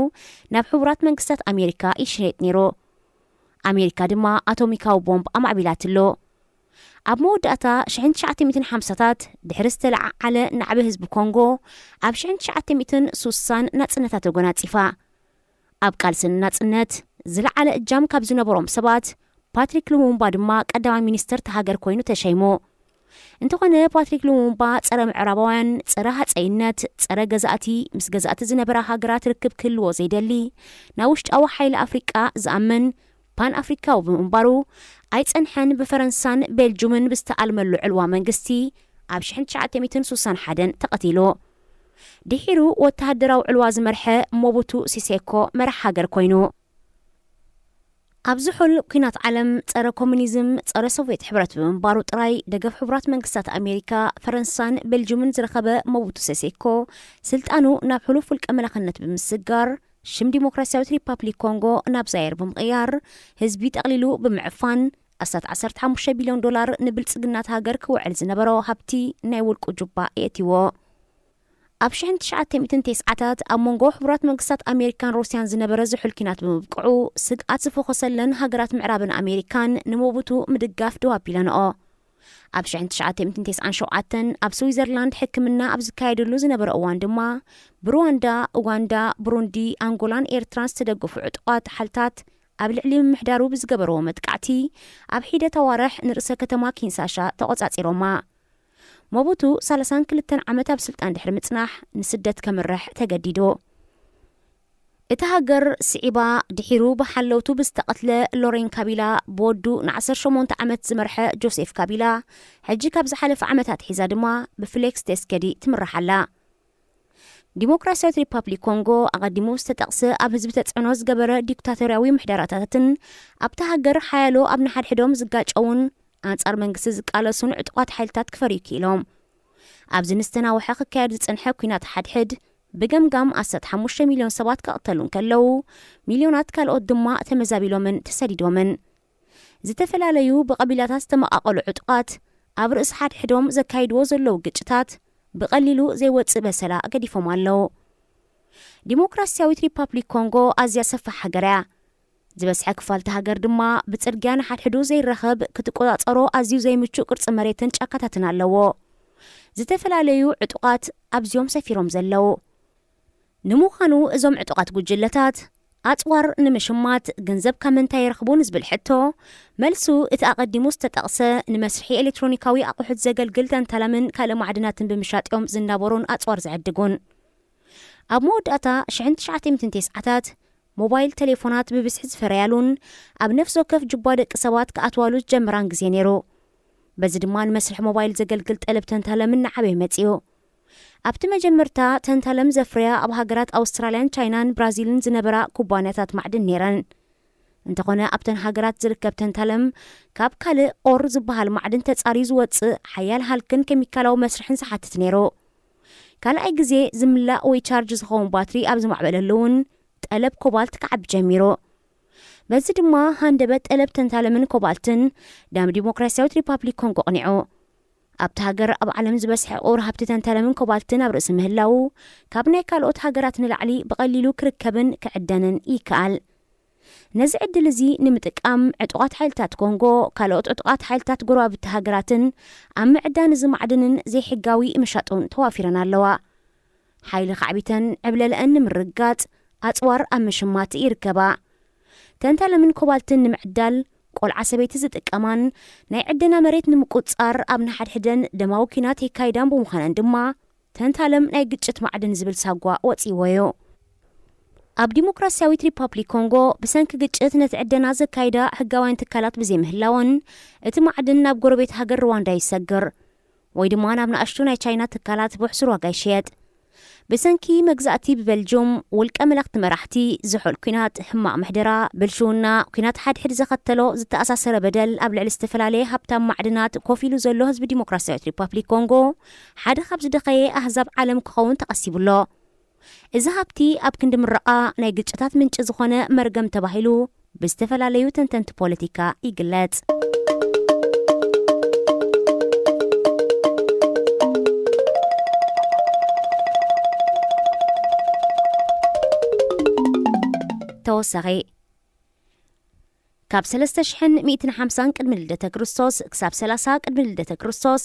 ናብ ሕቡራት መንግስታት ኣሜሪካ ይሽየጥ ነይሩ። ኣሜሪካ ድማ ኣቶሚካዊ ቦምብ ኣማዕቢላትሎ። ኣብ መወዳእታ ሽሕን ትሽዓተ ሚእትን ሓምሳታት ድሕሪ ዝተለዓዓለ ናዕቢ ህዝቢ ኮንጎ፣ ኣብ ሽሕን ትሽዓተ ሚእትን ሱሳን ናጽነታ ተጎናጺፋ። ኣብ ቃልሲ ንናጽነት ዝለዓለ እጃም ካብ ዝነበሮም ሰባት፣ ፓትሪክ ሉሙምባ ድማ ቀዳማይ ሚኒስተር እታ ሃገር ኮይኑ ተሸይሙ። እንተኾነ፣ ፓትሪክ ሉሙምባ ጸረ ምዕራባውያን፣ ጸረ ሃጸይነት፣ ጸረ ገዛእቲ፣ ምስ ገዛእቲ ዝነበራ ሃገራት ርክብ ክህልዎ ዘይደሊ፣ ናብ ውሽጣዊ ሓይሊ ኣፍሪቃ ዝኣምን፣ ፓን ኣፍሪካዊ ብምንባሩ ኣይጸንሐን። ብፈረንሳን ቤልጁምን ብዝተኣልመሉ ዕልዋ መንግስቲ ኣብ ሽሕን ትሽዓተ ሚእትን ሱሳን ሓደን ተቐቲሉ። ድሒሩ ወተሃደራዊ ዕልዋ ዝመርሐ ሞቡቱ ሲሴኮ መራሕ ሃገር ኮይኑ። ኣብ ዝሑል ኲናት ዓለም ጸረ ኮሙኒዝም፣ ጸረ ሶቭየት ሕብረት ብምንባሩ ጥራይ ደገፍ ሕቡራት መንግስታት ኣሜሪካ፣ ፈረንሳን ቤልጁምን ዝረኸበ ሞቡቱ ሴሴኮ ስልጣኑ ናብ ሕሉፍ ውልቀ መላኽነት ብምስጋር ሽም ዲሞክራሲያዊት ሪፓብሊክ ኮንጎ ናብ ዛየር ብምቕያር ህዝቢ ጠቕሊሉ ብምዕፋን ኣስታት ዓሰርተ ሓሙሽተ ቢልዮን ዶላር ንብልጽግናት ሃገር ክውዕል ዝነበሮ ሃብቲ ናይ ውልቁ ጁባ የእትዎ። ኣብ ሽሕን ትሽዓተ ሚእትን ተስዓታት ኣብ መንጎ ሕቡራት መንግስታት ኣሜሪካን ሩስያን ዝነበረ ዝሑል ኲናት ብምብቅዑ፣ ስግኣት ዝፈኾሰለን ሃገራት ምዕራብን ኣሜሪካን ንሞቡቱ ምድጋፍ ደው ኣቢለንኦ። ኣብ ሽሕን ትሽዓተ ሚእትን ተስዓን ሸውዓተን ኣብ ስዊዘርላንድ ሕክምና ኣብ ዝካየደሉ ዝነበረ እዋን ድማ፣ ብሩዋንዳ፣ ኡጋንዳ፣ ብሩንዲ፣ ኣንጎላን ኤርትራን ዝተደገፉ ዕጡቓት ሓይልታት ኣብ ልዕሊ ምምሕዳሩ ብዝገበርዎ መጥቃዕቲ፣ ኣብ ሒደት ኣዋርሕ ንርእሰ ከተማ ኪንሳሻ ተቖጻጺሮማ። ሞቡቱ ሰላሳን ክልተን ዓመት ኣብ ስልጣን ድሕሪ ምጽናሕ፣ ንስደት ከምርሕ ተገዲዱ። እታ ሃገር ስዒባ፣ ድሒሩ ብሓለውቱ ብዝተቐትለ ሎሬን ካቢላ፣ ብወዱ ንዓሰርተ ሸሞንተ ዓመት ዝመርሐ ጆሴፍ ካቢላ፣ ሕጂ ካብ ዝሓለፈ ዓመታት ሒዛ ድማ ብፍሌክስ ቴስከዲ ትምራሕ ኣላ። ዲሞክራሲያዊት ሪፓብሊክ ኮንጎ፣ ኣቐዲሙ ዝተጠቕሰ ኣብ ህዝቢ ተጽዕኖ ዝገበረ ዲክታቶርያዊ ምሕደራታትን ኣብታ ሃገር ሓያሎ ኣብ ንሓድሕዶም ዝጋጨውን ኣንጻር መንግስቲ ዝቃለሱን ዕጡቓት ሓይልታት ክፈርዩ ክኢሎም። ኣብዚ ንዝተናውሐ ክካየድ ዝጸንሐ ኲናት ሓድሕድ፣ ብገምጋም ኣስታት ሓሙሽተ ሚልዮን ሰባት ክቕተሉ እንከለዉ፣ ሚልዮናት ካልኦት ድማ ተመዛቢሎምን ተሰዲዶምን። ዝተፈላለዩ ብቐቢላታት ዝተመቓቐሉ ዕጡቓት፣ ኣብ ርእሲ ሓድሕዶም ዘካይድዎ ዘለዉ ግጭታት፣ ብቐሊሉ ዘይወጽእ በሰላ ገዲፎም ኣለዉ። ዲሞክራሲያዊት ሪፓብሊክ ኮንጎ ኣዝያ ሰፋሕ ሃገር እያ። ዝበዝሐ ክፋል እታ ሃገር ድማ ብጽርግያ ንሓድሕዱ ዘይራኸብ፣ ክትቆጻጸሮ ኣዝዩ ዘይምቹእ ቅርጺ መሬትን ጫካታትን ኣለዎ። ዝተፈላለዩ ዕጡቓት ኣብዚኦም ሰፊሮም ዘለዉ። ንምዃኑ እዞም ዕጡቓት ጉጅለታት ኣጽዋር ንምሽማት ገንዘብ ካብ ምንታይ ይረኽቡ ንዝብል ሕቶ፣ መልሱ እቲ ኣቐዲሙ ዝተጠቕሰ ንመስርሒ ኤሌክትሮኒካዊ ኣቑሑት ዘገልግል ተንታለምን ካልእ ማዕድናትን ብምሻጥ እዮም ዝናበሩን ኣጽዋር ዝዕድጉን። ኣብ መወዳእታ ሽሕን ትሽዓተ ሚእትን ተስዓታት ሞባይል ቴሌፎናት ብብዝሒ ዝፈረያሉን ኣብ ነፍሲ ወከፍ ጁባ ደቂ ሰባት ክኣትዋሉ ዝጀመራን ግዜ ነይሩ። በዚ ድማ ንመስርሒ ሞባይል ዘገልግል ጠለብ ተንታለም እናዓበየ መጺኡ። ኣብቲ መጀመርታ ተንታለም ዘፍርያ ኣብ ሃገራት ኣውስትራልያን ቻይናን ብራዚልን ዝነበራ ኩባንያታት ማዕድን ነይረን። እንተኾነ ኣብተን ሃገራት ዝርከብ ተንታለም ካብ ካልእ ኦር ዝበሃል ማዕድን ተጻርዩ ዝወጽእ ሓያል ሃልክን ኬሚካላዊ መስርሕን ዝሓትት ነይሩ። ካልኣይ ግዜ ዝምላእ ወይ ቻርጅ ዝኸውን ባትሪ ኣብ ዝማዕበለሉ እውን ጠለብ ኮባልት ክዓቢ ጀሚሩ። በዚ ድማ ሃንደበት ጠለብ ተንታለምን ኮባልትን ናብ ዲሞክራሲያዊት ሪፓብሊክ ኮንጎ ኣቕኒዑ። ኣብቲ ሃገር ኣብ ዓለም ዝበዝሐ ቁር ሃብቲ ተንታለምን ኮባልትን ኣብ ርእሲ ምህላዉ፣ ካብ ናይ ካልኦት ሃገራት ንላዕሊ ብቐሊሉ ክርከብን ክዕደንን ይከኣል። ነዚ ዕድል እዚ ንምጥቃም፣ ዕጡቓት ሓይልታት ኮንጎ፣ ካልኦት ዕጡቓት ሓይልታት ጎረባብቲ ሃገራትን ኣብ ምዕዳን እዚ ማዕድንን ዘይሕጋዊ ምሻጡን ተዋፊረን ኣለዋ። ሓይሊ ካዕቢተን ዕብለለአን ንምርግጋጽ ኣጽዋር ኣብ ምሽማት ይርከባ። ተንታለምን ኮባልትን ንምዕዳል ቆልዓ ሰበይቲ ዝጥቀማን ናይ ዕደና መሬት ንምቁጽጻር ኣብ ንሓድሕደን ደማዊ ኲናት የካይዳን ብምዃነን ድማ ተንታለም ናይ ግጭት ማዕድን ዝብል ሳጓ ወጺእዎ እዩ። ኣብ ዲሞክራሲያዊት ሪፓብሊክ ኮንጎ ብሰንኪ ግጭት ነቲ ዕደና ዘካይዳ ሕጋውያን ትካላት ብዘይምህላወን እቲ ማዕድን ናብ ጎረቤት ሃገር ሩዋንዳ ይሰግር ወይ ድማ ናብ ንኣሽቱ ናይ ቻይና ትካላት ብሕሱር ዋጋ ይሽየጥ። ብሰንኪ መግዛእቲ ብበልጁም፣ ውልቀ መለኽቲ መራሕቲ፣ ዝሑል ኲናት፣ ሕማቕ ምሕደራ፣ ብልሽውና፣ ኲናት ሓድሕድ ዘኸተሎ ዝተኣሳሰረ በደል ኣብ ልዕሊ ዝተፈላለየ ሃብታም ማዕድናት ኮፍ ኢሉ ዘሎ ህዝቢ ዲሞክራሲያዊት ሪፓብሊክ ኮንጎ ሓደ ካብ ዝደኸየ ኣህዛብ ዓለም ክኸውን ተቐሲቡ ኣሎ። እዚ ሃብቲ ኣብ ክንዲ ምረቓ ናይ ግጭታት ምንጪ ዝኾነ መርገም ተባሂሉ ብዝተፈላለዩ ተንተንቲ ፖለቲካ ይግለጽ። ተወሳኺ፣ ካብ ሰለስተ ሽሕን ሚእትን ሓምሳን ቅድሚ ልደተ ክርስቶስ ክሳብ ሰላሳ ቅድሚ ልደተ ክርስቶስ፣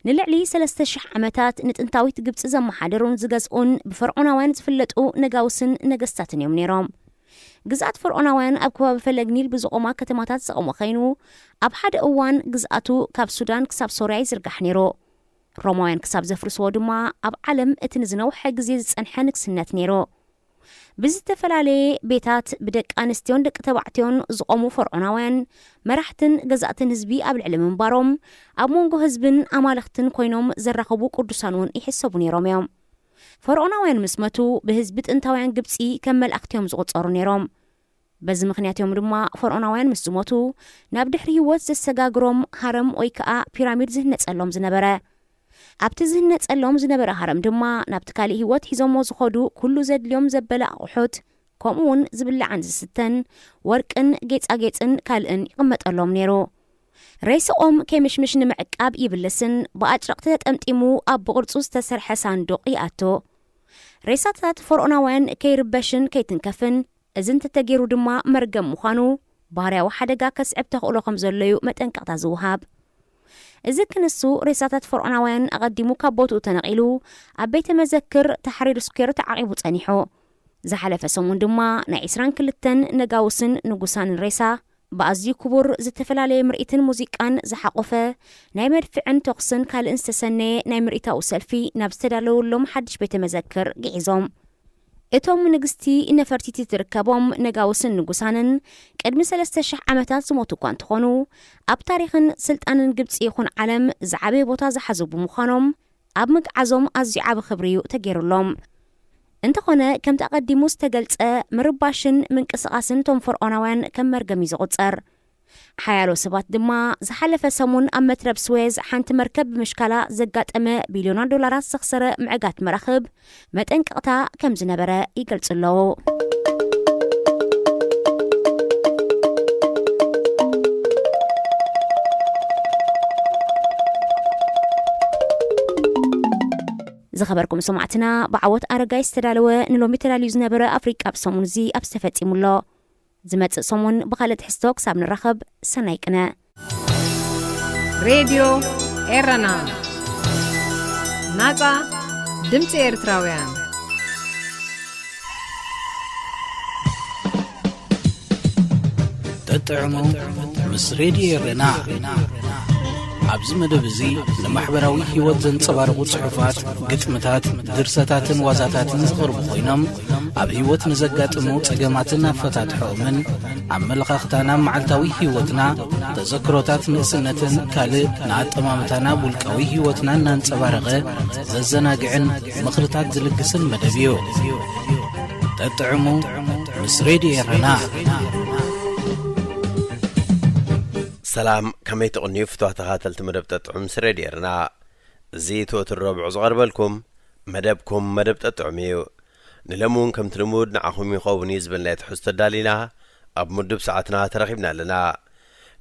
ንልዕሊ ሰለስተ ሽሕ ዓመታት ንጥንታዊት ግብጺ ዘመሓደሩን ዝገዝኡን ብፈርዖናውያን ዝፍለጡ ነጋውስን ነገስታትን እዮም ነይሮም። ግዝኣት ፈርዖናውያን ኣብ ከባቢ ፈለግ ኒል ብዝቖማ ከተማታት ዝቐመ ኮይኑ፣ ኣብ ሓደ እዋን ግዝኣቱ ካብ ሱዳን ክሳብ ሶርያ ይዝርጋሕ ነይሩ። ሮማውያን ክሳብ ዘፍርስዎ ድማ ኣብ ዓለም እቲ ንዝነውሐ ግዜ ዝጸንሐ ንግስነት ነይሩ። ብዝተፈላለየ ቤታት ብደቂ ኣንስትዮን ደቂ ተባዕትዮን ዝቖሙ ፈርዖናውያን መራሕትን ገዛእትን ህዝቢ ኣብ ልዕሊ ምንባሮም፣ ኣብ መንጎ ህዝብን ኣማልኽትን ኮይኖም ዘራኸቡ ቅዱሳን እውን ይሕሰቡ ነይሮም እዮም። ፈርዖናውያን ምስ መቱ፣ ብህዝቢ ጥንታውያን ግብጺ ከም መላእኽቲ እዮም ዝቑጸሩ ነይሮም። በዚ ምኽንያት እዮም ድማ ፈርዖናውያን ምስ ዝሞቱ፣ ናብ ድሕሪ ህይወት ዘሰጋግሮም ሃረም ወይ ከኣ ፒራሚድ ዝህነጸሎም ዝነበረ። ኣብቲ ዝህነጸሎም ዝነበረ ሃረም ድማ፣ ናብቲ ካልእ ህይወት ሒዞሞ ዝኸዱ ኩሉ ዘድልዮም ዘበለ ኣቑሑት፣ ከምኡ እውን ዝብላዕን ዝስተን፣ ወርቅን ጌጻጌጽን ካልእን ይቕመጠሎም ነይሩ። ሬስኦም ከይምሽምሽ ንምዕቃብ ይብለስን ብኣጭረቕቲ ተጠምጢሙ ኣብ ብቕርጹ ዝተሰርሐ ሳንዱቕ ይኣቱ። ሬሳታት ፈርዖናውያን ከይርበሽን ከይትንከፍን፣ እዚ እንተተገይሩ ድማ መርገም ምዃኑ፣ ባህርያዊ ሓደጋ ከስዕብ ተኽእሎ ከም ዘሎ እዩ መጠንቀቕታ ዝወሃብ። እዚ ክንሱ፣ ሬሳታት ፈርዖናውያን ኣቐዲሙ ካብ ቦትኡ ተነቒሉ ኣብ ቤተ መዘክር ታሕሪር ስኩዌር ተዓቂቡ ጸኒሑ። ዝሓለፈ ሰሙን ድማ ናይ ዕስራን ክልተን ነጋውስን ንጉሳንን ሬሳ ብኣዝዩ ክቡር ዝተፈላለየ ምርኢትን ሙዚቃን ዝሓቖፈ ናይ መድፍዕን ተኹስን ካልእን ዝተሰነየ ናይ ምርኢታዊ ሰልፊ ናብ ዝተዳለወሎም ሓድሽ ቤተ መዘክር ግዒዞም። እቶም ንግስቲ ነፈርቲቲ ትርከቦም ነጋውስን ንጉሳንን ቅድሚ ሰለስተ ሽሕ ዓመታት ዝሞቱ እኳ እንተኾኑ፣ ኣብ ታሪኽን ስልጣንን ግብጺ ይኹን ዓለም ዝዓበየ ቦታ ዝሓዙ ብምዃኖም፣ ኣብ ምግዓዞም ኣዝዩ ዓቢ ክብሪ እዩ ተገይሩሎም። እንተኾነ፣ ከምቲ ኣቐዲሙ ዝተገልጸ፣ ምርባሽን ምንቅስቓስን እቶም ፈርዖናውያን ከም መርገም እዩ ዝቑጸር። ሓያሎ ሰባት ድማ፣ ዝሓለፈ ሰሙን ኣብ መትረብ ስዌዝ ሓንቲ መርከብ ብምሽካላ ዘጋጠመ ቢልዮናት ዶላራት ዘኽሰረ ምዕጋት መራኽብ መጠንቀቕታ ከም ዝነበረ ይገልጹ ኣለዉ። ዝኸበርኩም ሰማዕትና፣ ብዓወት ኣረጋይ ዝተዳለወ ንሎሚ ተዳልዩ ዝነበረ ኣፍሪቃ ብሰሙን እዚ ኣብዚ ተፈጺሙ ኣሎ። ዝመጽእ ሰሙን ብኻልእ ትሕዝቶ ክሳብ ንራኸብ፣ ሰናይ ቅነ። ሬድዮ ኤረና፣ ናጻ ድምጺ ኤርትራውያን። ጠጥዕሙ ምስ ሬድዮ ኤረና። ኣብዚ መደብ እዚ ንማሕበራዊ ህይወት ዘንጸባርቑ ጽሑፋት፣ ግጥምታት፣ ድርሰታትን ዋዛታትን ዝቐርቡ ኮይኖም፣ ኣብ ህይወት ንዘጋጥሙ ጸገማትን ኣፈታትሖኦምን፣ ኣመለኻኽታና ኣብ መዓልታዊ ህይወትና፣ ተዘክሮታት ንእስነትን ካልእ ንኣጠማምታና ኣብ ውልቃዊ ህይወትና እናንጸባረቐ ዘዘናግዕን ምኽርታት ዝልግስን መደብ እዩ። ጠጥዕሙ ምስ ሬድዮ ኤረና። ሰላም፣ ከመይ ትቕንዩ ፍትዋት ተኸታተልቲ መደብ ጠጥዑ ምስ ሬድዮ ኤረና? እዚ እቲ ወትሩ ረቡዕ ዝቐርበልኩም መደብኩም መደብ ጠጥዑም እዩ። ንሎሚ እውን ከምቲ ልሙድ ንዓኹም ይኸውን እዩ ዝበልናዮ ትሕዝቶ ኣዳሊና ኣብ ምዱብ ሰዓትና ተረኺብና ኣለና።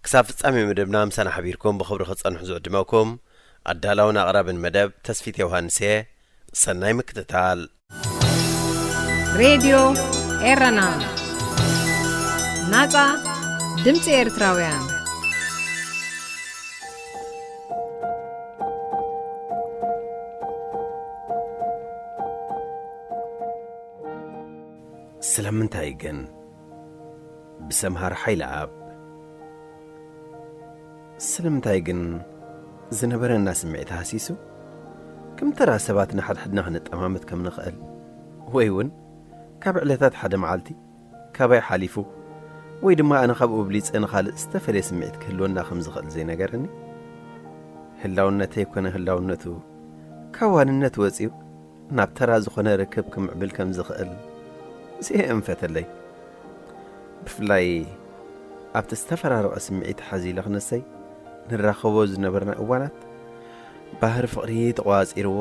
ክሳብ ፍጻሜ መደብና ምሳና ሓቢርኩም ብኽብሪ ክትጸንሑ ዝዕድመኩም ኣዳላውን ኣቕራብን መደብ ተስፊት ዮሃንስ እየ። ሰናይ ምክትታል። ሬድዮ ኤረና፣ ናጻ ድምጺ ኤርትራውያን። ስለምንታይ ግን? ብሰምሃር ሓይለኣብ። ስለምንታይ ግን ዝነበረና ስምዒት ሃሲሱ፣ ከም ተራ ሰባት ንሓድሕድና ክንጠማመት ከም ንኽእል፣ ወይ እውን ካብ ዕለታት ሓደ መዓልቲ ካባይ ሓሊፉ፣ ወይ ድማ ኣነ ካብኡ ብሊጸ ንኻልእ ዝተፈልየ ስምዒት ክህልወና ከም ዝኽእል ዘይነገረኒ? ህላውነተይ ኮነ ህላውነቱ ካብ ዋንነት ወጺኡ ናብ ተራ ዝኾነ ርክብ ክምዕብል ከም ዝኽእል ዘየእንፈተለይ። ብፍላይ ኣብቲ ዝተፈራረቐ ስምዒት ሓዚለ ክንሰይ ንራኸቦ ዝነበርና እዋናት፣ ባህሪ ፍቕሪ ተቖጻጺርዎ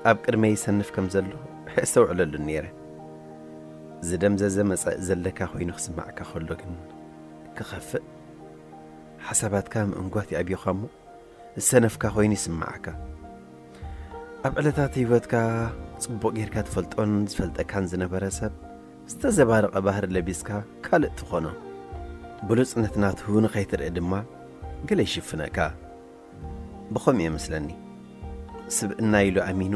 ኣብ ቅድመይ ይሰንፍ ከም ዘሎ የስተውዕለሉ ነይረ። ዝደምዘዘ መጻኢ ዘለካ ኮይኑ ክስማዓካ ከሎ ግን ክኸፍእ፣ ሓሳባትካ ምእንጓት ይኣብዩኻ እሞ ዝሰነፍካ ኮይኑ ይስምዓካ። ኣብ ዕለታት ህይወትካ ጽቡቕ ጌርካ ትፈልጦን ዝፈልጠካን ዝነበረ ሰብ ዝተዘባረቐ ባህሪ ለቢስካ ካልእ ትኾኖ። ብሉጽነት ናቱ ንኸይትርኢ ድማ ገለ ይሽፍነካ። ብኸምኡ እየ መስለኒ። ስብእና ኢሉ ኣሚኑ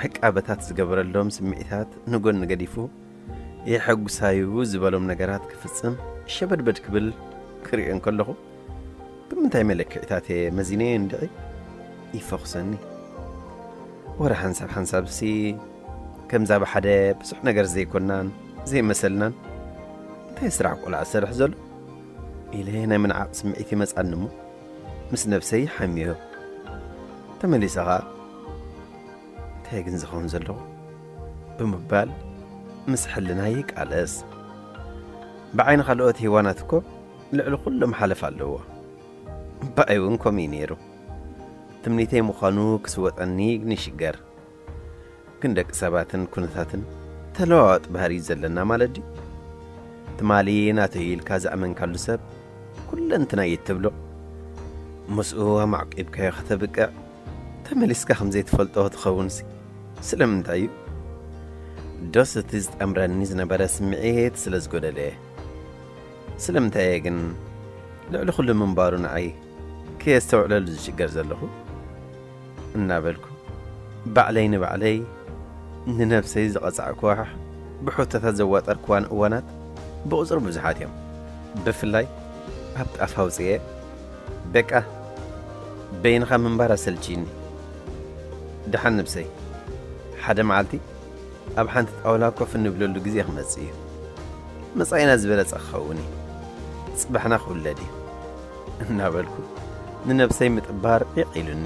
ዕቃበታት ዝገበረሎም ስምዒታት ንጎኒ ገዲፉ፣ የሐጉሳዩ ዝበሎም ነገራት ክፍጽም ሸበድበድ ክብል ክርእዮ እንከለኹ፣ ብምንታይ መለክዒታት እየ መዚነዮ እንድዒ? ይፈኹሰኒ። ወረ ሓንሳብ ሓንሳብሲ፣ ከምዛ ብሓደ ብዙሕ ነገር ዘይኮናን ዘይመሰልናን፣ እንታይ ስራሕ ቆልዓ ዝሰርሕ ዘሎ? ኢለ ናይ ምንዓቕ ስምዒት ይመጻኒ እሞ፣ ምስ ነብሰይ ሓምዮ። ተመሊሰ ኸኣ፣ እንታይ ግን ዝኸውን ዘለኹ? ብምባል ምስ ሕልናይ ይቃለስ። ብዓይኒ ካልኦት ሄዋናት እኮ ልዕሊ ኩሎም ሓለፍ ኣለዎ። ብኣይ እውን ከምኡ እዩ ነይሩ። ትምኒተይ ምዃኑ ክስወጠኒ ግን ይሽገር። ግን ደቂ ሰባትን ኩነታትን ተለዋዋጢ ባህሪ እዩ ዘለና ማለት ድዩ? ትማሊ ናተይ ኢልካ ዝኣመንካሉ ሰብ ኩለንትናይ እዩ ትብሎ። ምስኡ ኣማዕቂብካዮ ከተብቅዕ ተመሊስካ ከም ዘይትፈልጦ ትኸውንሲ ስለምንታይ እዩ? ዶስ እቲ ዝጠምረኒ ዝነበረ ስምዒት ስለ ዝጎደለ እየ። ስለምንታይ እየ ግን ልዕሊ ኩሉ ምንባሩ ንዓይ ከየስተውዕለሉ ዝሽገር ዘለኹ? እናበልኩ ባዕለይ ንባዕለይ ንነብሰይ ዝቐጻዕኩዋ፣ ብሕቶታት ዘዋጠርኩዋን እዋናት ብቑጽሪ ብዙሓት እዮም። ብፍላይ ኣብ ጣፍ ኣውጽኤ፣ በቃ በይንኻ ምንባር ኣሰልችይኒ። ደሓን ነብሰይ፣ ሓደ መዓልቲ ኣብ ሓንቲ ጣውላ ኮፍ እንብለሉ ግዜ ክመጽእ እዩ። መጻኢና ዝበለጸ ክኸውን እዩ። ጽባሕና ክውለድ እዩ። እናበልኩ ንነብሰይ ምጥባር ዒቕ ኢሉኒ።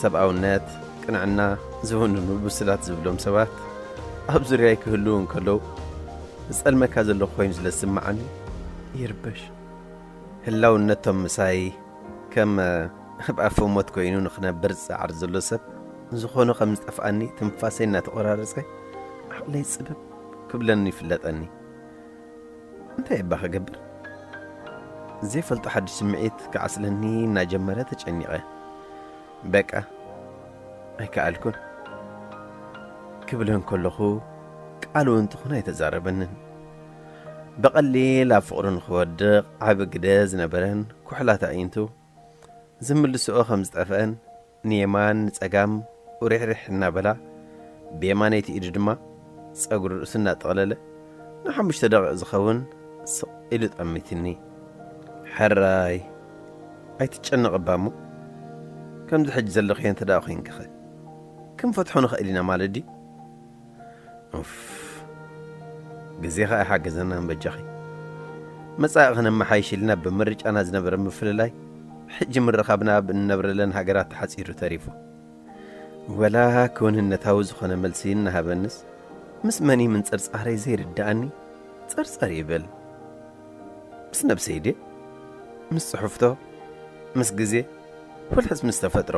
ሰብኣውነት፣ ቅንዕና ዝውንኑ ብሱላት ዝብሎም ሰባት ኣብ ዙርያይ ክህልዉ እንከለዉ፣ ዝጸልመካ ዘለኹ ኮይኑ ስለ ዝስምዓኒ ይርበሽ። ህላውነቶም ምሳይ ከም ኣብ ኣፈ ሞት ኮይኑ ንኽነብር ዝጸዓር ዘሎ ሰብ ዝኾነ ከም ዝጠፍኣኒ ትንፋሰይ እናተቖራረጸ ዓቕለይ ጽብብ ክብለኒ ይፍለጠኒ። እንታይ እባ ክገብር? ዘይፈልጦ ሓድሽ ስምዒት ክዓስለኒ እናጀመረ ተጨኒቐ። በቃ ኣይከኣልኩን ክብለ እንከለኹ ቃል እውን ትኹን ኣይተዛረበንን። ብቐሊል ኣብ ፍቕሩ ንኽወድቕ ዓቢ ግደ ዝነበረን ኩሕላት ኣዒንቱ ዝምልስኦ ከም ዝጠፍአን ንየማን ንጸጋም ኡሪሕሪሕ እናበላ ብየማነይቲ ኢዱ ድማ ጸጉሪ ርእሱ እናጠቕለለ ንሓሙሽተ ደቂቕ ዝኸውን ስቕ ኢሉ ጠሚትኒ። ሕራይ ኣይትጨነቕ እባ እሞ ከምዚ ሕጂ ዘለኽዮ እንተ ደኣ ኮይንክኸ ክንፈትሖ ንኽእል ኢና ማለት ድዩ? ኡፍ፣ ግዜ ኸኣ ይሓግዘና እምበጃኺ። መጻኢ ኸነመሓይሽ ኢልና ብምርጫና ዝነበረ ምፍልላይ፣ ሕጂ ምርኻብና ኣብ እንነብረለን ሃገራት ተሓጺሩ ተሪፉ። ወላ ክውንነታዊ ዝኾነ መልሲ እናሃበንስ፣ ምስ መን እዩ ምንጽርጻረይ ዘይርድኣኒ ጸርጸር ይብል። ምስ ነብሰይ ድየ? ምስ ጽሑፍቶ? ምስ ግዜ? ወላስ ምስ ተፈጥሮ?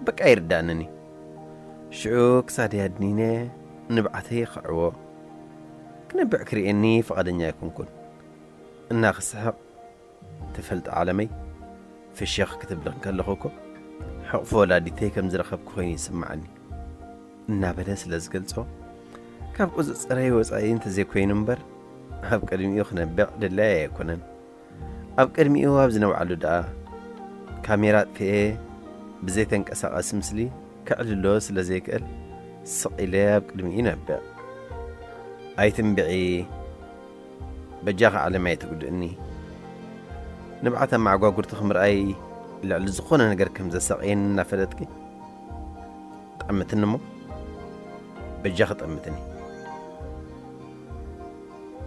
በቃ ኣይርድኣንን እዩ። ሽዑ ክሳደይ ኣድኒነ ንብዓተይ ይኽዕዎ። ክነብዕ ክርእየኒ ፍቓደኛ ኣይኮንኩን። እናኽስሕቕ፣ "ትፈልጢ ዓለመይ፣ ፍሽኽ ክትብሊ እንከለኹ እኮ ሕቕፎ ወላዲተይ ከም ዝረኸብኩ ኮይኑ ይስምዓኒ" እናበለ ስለ ዝገልጾ፣ ካብ ቁጽጽረይ ወጻኢ እንተዘይኮይኑ እምበር፣ ኣብ ቅድሚኡ ክነብዕ ድላየይ ኣይኮነን። ኣብ ቅድሚኡ ኣብ ዝነብዓሉ ደኣ፣ ካሜራ ኣጥፊኤ ብዘይተንቀሳቓሲ ምስሊ ከዕልሎ ስለ ዘይክእል፣ ስቕ ኢለ ኣብ ቅድሚኡ ይነብዕ። "ኣይትንብዒ፣ በጃኺ ዓለም ኣይትጉድእኒ። ንብዓት ኣመዓጓጉርትኺ ምርኣይ ልዕሊ ዝኾነ ነገር ከም ዘሳቕየኒ እናፈለጥኪ፣ ጠምትኒ እሞ፣ በጃኺ ጠምትኒ።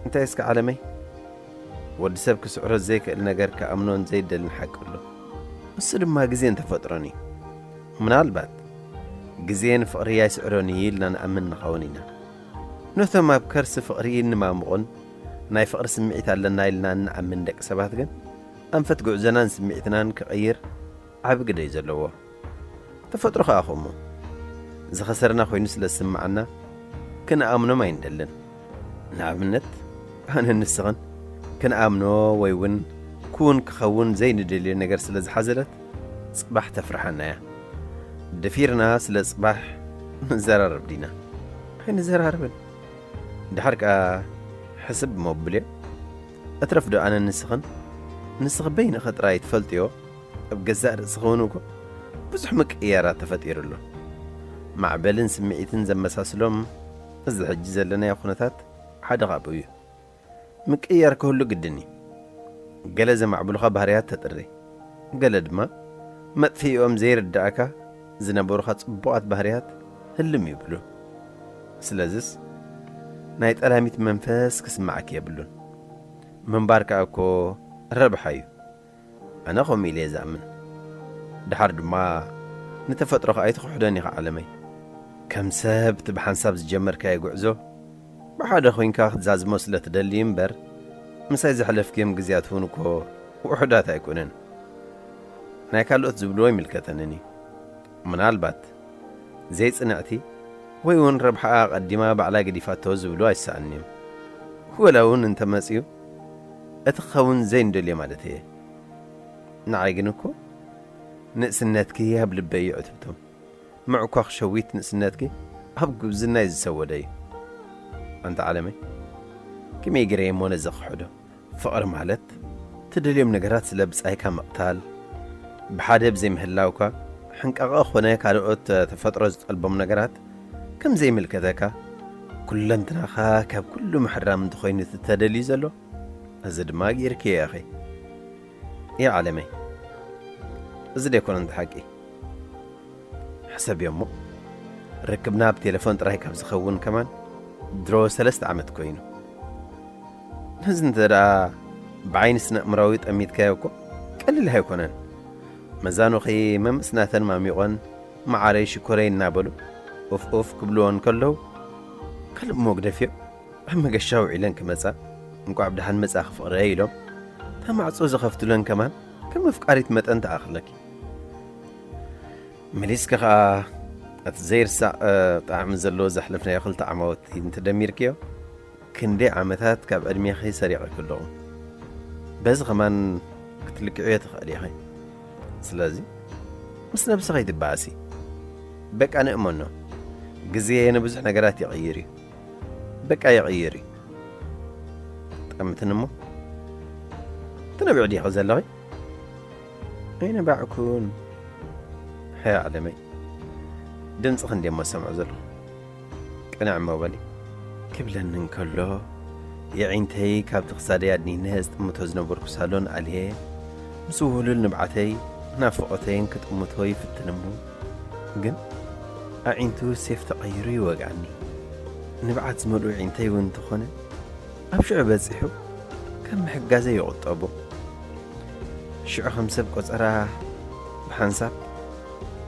እንታይ እስከ ዓለመይ?" ወዲ ሰብ ክስዕሮ ዘይክእል ነገር ክኣምኖን ዘይደልን ሓቂ ኣሎ። እሱ ድማ ግዜን ተፈጥሮን እዩ። ምናልባት ግዜ ንፍቕሪ ኣይስዕሮን እዩ ኢልና ንኣምን ንኸውን ኢና። ነቶም ኣብ ከርሲ ፍቕሪ እንማሙቕን ናይ ፍቕሪ ስምዒት ኣለና ኢልና እንኣምን ደቂ ሰባት ግን፣ ኣንፈት ጉዕዞናን ስምዒትናን ክቕይር ዓቢ ግደ እዩ ዘለዎ። ተፈጥሮ ኸኣ ከምኡ። ዝኸሰርና ኮይኑ ስለ ዝስምዓና፣ ክንኣምኖም ኣይንደልን። ንኣብነት፣ ኣነን ንስኽን ክንኣምኖ ወይ እውን ክውን ክኸውን ዘይንደልዮ ነገር ስለ ዝሓዘለት፣ ጽባሕ ተፍርሓና እያ። ደፊርና ስለ ጽባሕ ንዘራረብ ዲና? ኣይንዘራረብን። ድሓር ከኣ ሕስብ መብልዮ፣ እትረፍዶ ኣነ ንስኽን ንስኽ በይንኸ ጥራይ ትፈልጥዮ? ኣብ ገዛእ ርእስኺ እውን እኮ ብዙሕ ምቅይያራት ተፈጢሩ ኣሎ። ማዕበልን ስምዒትን ዘመሳስሎም እዚ ሕጂ ዘለናዮ ኩነታት ሓደ ካብኡ እዩ። ምቅይያር ክህሉ ግድን እዩ። ገለ ዘማዕብሉኻ ባህርያት ተጥሪ፣ ገለ ድማ መጥፍኢኦም ዘይርዳእካ ዝነበሩኻ ጽቡቓት ባህርያት ህልም ይብሉ። ስለዝስ ናይ ጠላሚት መንፈስ ክስምዓኪ የብሉን። ምንባር ከኣ እኮ ረብሓ እዩ። ኣነ ከምኡ ኢለ እየ ዝኣምን። ድሓር ድማ ንተፈጥሮኻ ኣይትኽሕዶን ኢኻ ዓለመይ። ከም ሰብ እቲ ብሓንሳብ ዝጀመርካዮ ጉዕዞ ብሓደ ኮይንካ ክትዛዝሞ ስለ ትደሊ እምበር፣ ምሳይ ዘሕለፍክዮም ግዜያት እውን እኮ ውሑዳት ኣይኮነን። ናይ ካልኦት ዝብልዎ ኣይምልከተንን እዩ። ምናልባት ዘይጽንዕቲ ወይ እውን ረብሓኣ ኣቐዲማ ባዕላ ገዲፋቶ ዝብሉ ኣይሰኣንን እዮም። ወላ እውን እንተመጽዩ እቲ ክኸውን ዘይንደልዮ ማለት እየ። ንዓይ ግን እኮ ንእስነትኪ ኣብ ልበይ እዩ ዕትብቱ። ምዕኳኽ ሸዊት ንእስነትኪ ኣብ ጉብዝና እዩ ዝሰወደ እዩ። ኣንታ ዓለመይ፣ ከመይ ገይረ እሞ ነዚ ክሕዶ? ፍቕሪ ማለት ትደልዮም ነገራት ስለ ብጻይካ ምቕታል፣ ብሓደ ብዘይምህላውካ ሕንቃቐ ኾነ ካልኦት ተፈጥሮ ዝጠልቦም ነገራት ከም ዘይምልከተካ፣ ኩለንትናኻ ካብ ኩሉ ምሕራም እንተኾይኑ እቲ ተደልዩ ዘሎ፣ እዚ ድማ ገይርክዮ ኢኺ። ያ ዓለመይ፣ እዚ ደይኮነ እንተ ሓቂ? ሕሰብዮ እሞ፣ ርክብና ኣብ ቴሌፎን ጥራይ ካብ ዝኸውን ከማን ድሮ ሰለስተ ዓመት ኮይኑ። ነዚ እንተ ደኣ ብዓይኒ ስነ ኣእምራዊ ጠሚትካዮ እኮ ቀሊል ኣይኮነን። መዛኑኺ መምስ ናተን ማሚቖን መዓረይ ሽኮረይ እናበሉ ኡፍ ኡፍ ክብልዎ እንከለዉ፣ ካልእ እሞ ግደፍዮ፣ ኣብ መገሻ ውዒለን ክመጻ፣ እንቋዕ ብደሓን መጻኺ ፍቕረይ ኢሎም እታ ማዕጾ ዝኸፍቱለን ከማን ከም ኣፍቃሪት መጠን ትኣኽለኪ። መሊስኪ ኸኣ እቲ ዘይርሳዕ፣ እ፣ ጣዕሚ ዘለዎ ዘሕለፍናዮ ክልተ ዓማውቲ እንተደሚርክዮ፣ ክንደይ ዓመታት ካብ ዕድሜኺ ሰሪቐኪ ኣለኹ። በዚ ኸማን ክትልክዕዮ ትኽእሊ ኢኺ። ስለዚ ምስ ነብስኺ ኣይትበኣሲ። በቃ ንእመኖ። ግዜ ንብዙሕ ነገራት ይቕይር እዩ። በቃ ይቕይር እዩ። ጠምትን እሞ ትነብዒ ዲኺ ዘለኺ? ኣይነባዕኩን። ሃያ ዓለመይ፣ ድምፅኺ እንድየ እሞ ዝሰምዖ ዘለኹ። ቅንዕ እሞ በሊ። ክብለኒ እንከሎ፣ የዒንተይ ካብቲ ክሳደይ ኣድኒነ ዝጥምቶ ዝነበርኩ ሳሎን ኣልየ፣ ምስ ውህሉል ንብዓተይ ናፍቖተይን ክጥምቶ ይፍትን እሞ፣ ግን ኣዒንቱ ሴፍ ተቐይሩ ይወግኣኒ። ንብዓት ዝመልኡ ኣዒንተይ እውን እንተኾነ፣ ኣብ ሽዑ በጺሑ ካብ ምሕጋዘይ ይቑጠቡ። ሽዑ ከም ሰብ ቆጸራ ብሓንሳብ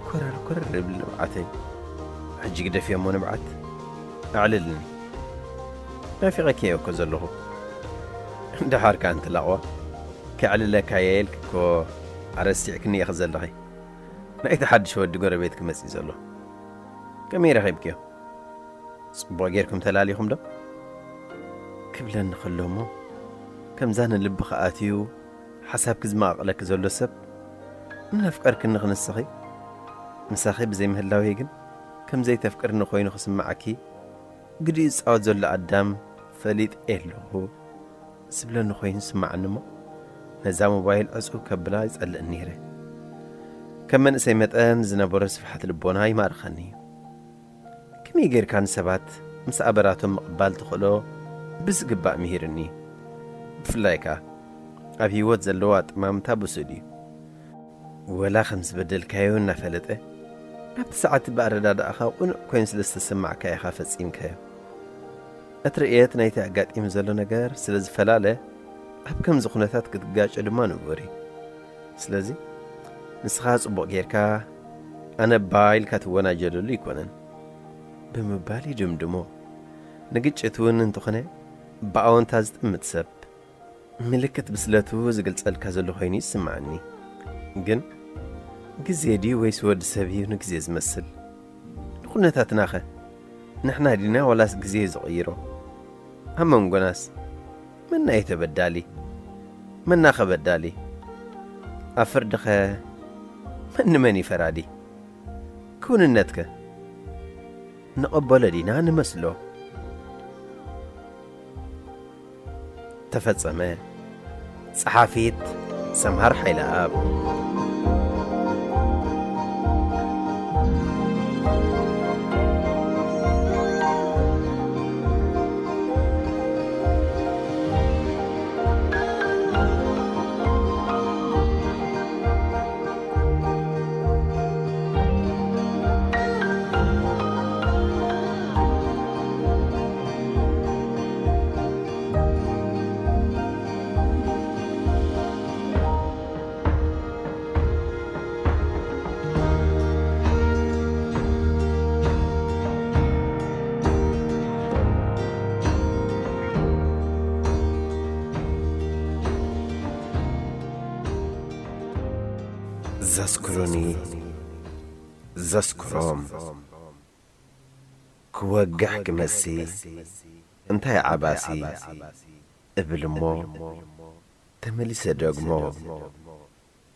ኮረር ኮረር ይብል ንብዓተይ። ሕጂ ግደፍዮ እሞ ንብዓት፣ ኣዕልልኒ። ናፊቐኪ እየ እኮ ዘለኹ። ደሓር ከኣ እንትላቕዋ፣ ከዕልለካ እየ ኢልኪ እኮ ኣረሲዕክኒ ኢኺ ዘለኺ። ናይቲ ሓድሽ ወዲ ጎረቤትኪ መጺኡ ዘሎ። ከመይ ረኺብክዮ? ጽቡቕ ጌርኩም ተላሊኹም ዶ? ክብለኒ ከሎ እሞ፣ ከምዛ ንልብኺ ኣትዩ ሓሳብኪ ዝመቓቕለኪ ዘሎ ሰብ እናፍቀርክኒ ክንስኺ፣ ምሳኺ ብዘይምህላወይ ግን ከም ዘይተፍቅርኒ ኮይኑ ክስምዓኪ ግዲ ዝጻወት ዘሎ ኣዳም ፈሊጠ ኣለኹ ዝብለኒ ኮይኑ ዝስምዓኒ እሞ፣ ነዛ ሞባይል ዕጹው ከብላ ይጸልእ ነይረ። ከም መንእሰይ መጠን ዝነበሮ ስፍሓት ልቦና ይማርኸኒ እዩ። ከመይ ጌርካ ንሰባት ምስ ኣበራቶም ምቕባል ትኽእሎ ብዝግባእ ምሂርኒ። ብፍላይ ከኣ ኣብ ህይወት ዘለዎ ኣጠማምታ ብሱል እዩ። ወላ ከም ዝበደልካዮ እናፈለጠ፣ ኣብቲ ሰዓት ብኣረዳድኣኻ ቅኑዕ ኮይኑ ስለ ዝተሰማዕካ ኢኻ ፈጺምካዮ። እቲ ርእየት ናይቲ ኣጋጢሙ ዘሎ ነገር ስለ ዝፈላለ፣ ኣብ ከምዚ ኩነታት ክትጋጮ ድማ ንቡር እዩ። ስለዚ፣ ንስኻ ጽቡቕ ጌርካ፣ ኣነ እባ ኢልካ ትወናጀለሉ ኣይኮነን ብምባል ይድምድሞ። ንግጭት እውን እንተኾነ፣ ብኣወንታ ዝጥምት ሰብ፣ ምልክት ብስለቱ ዝገልጸልካ ዘሎ ኮይኑ ይስምዓኒ። ግን ግዜ ድዩ ወይስ ወዲ ሰብ እዩ ንግዜ ዝመስል? ንኹነታትናኸ ንሕና ዲና ዋላስ ግዜ እዩ ዝቕይሮ? ኣብ መንጎናስ መና እዩ ተበዳሊ? መናኸ በዳሊ? ኣብ ፍርድኸ መን ንመን እዩ ፈራዲ? ክውንነትከ ንቐበሎ ዲና ንመስሎ? ተፈጸመ፣ ጸሓፊት ሰምሃር ሓይለኣብ። ዘስክሩኒ ዘስክሮም። ክወግሕ ክመሲ እንታይ ዓባሲ እብል እሞ ተመሊሰ ደግሞ።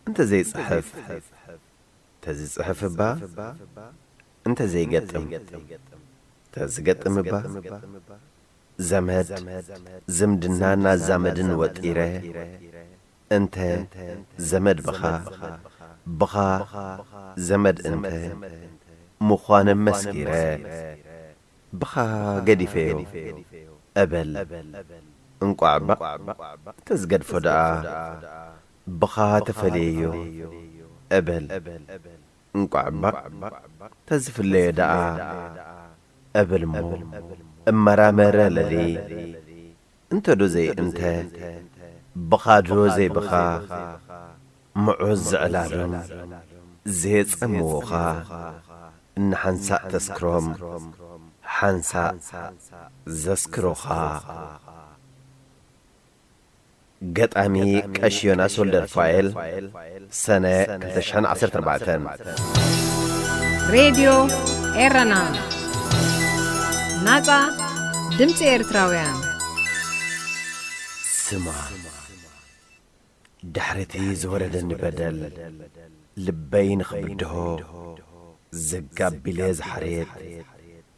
እንተ ዘይጽሕፍ ተዝጽሕፍ እባ፣ እንተ ዘይገጥም ተዝገጥም እባ። ዘመድ ዝምድና ናዛመድን ወጢረ፣ እንተ ዘመድ ብኻ፣ ብኻ ዘመድ እንተ ምዃነ መስኪረ፣ ብኻ ገዲፈዮ እበል። እንቋዕ ባዕ ተዝገድፎ ደኣ፣ ብኻ ተፈለየዮ እበል። እንቋዕ ባዕ ተዝፍለዮ ደኣ እብል እሞ፣ እመራመረ ለሊ እንተ ዶ ዘይእንተ፣ ብኻ ዶ ዘይብኻ፣ ምዑዝ ዝዕላሉን ዘየጸምዉኻ፣ እንሓንሳእ ተስክሮም፣ ሓንሳእ ዘስክሩኻ። ገጣሚ ቀሺ ዮናስ ወልደርፋኤል፣ ሰነ ክልተ ሽሕን ዓሰርተ ኣርባዕተን። ሬድዮ ኤረና፣ ናጻ ድምጺ ኤርትራውያን። ስማ፣ ድሕሪቲ ዝወረደኒ በደል፣ ልበይ ንኽብድሆ፣ ዘጋቢለ ዝሓርየት፣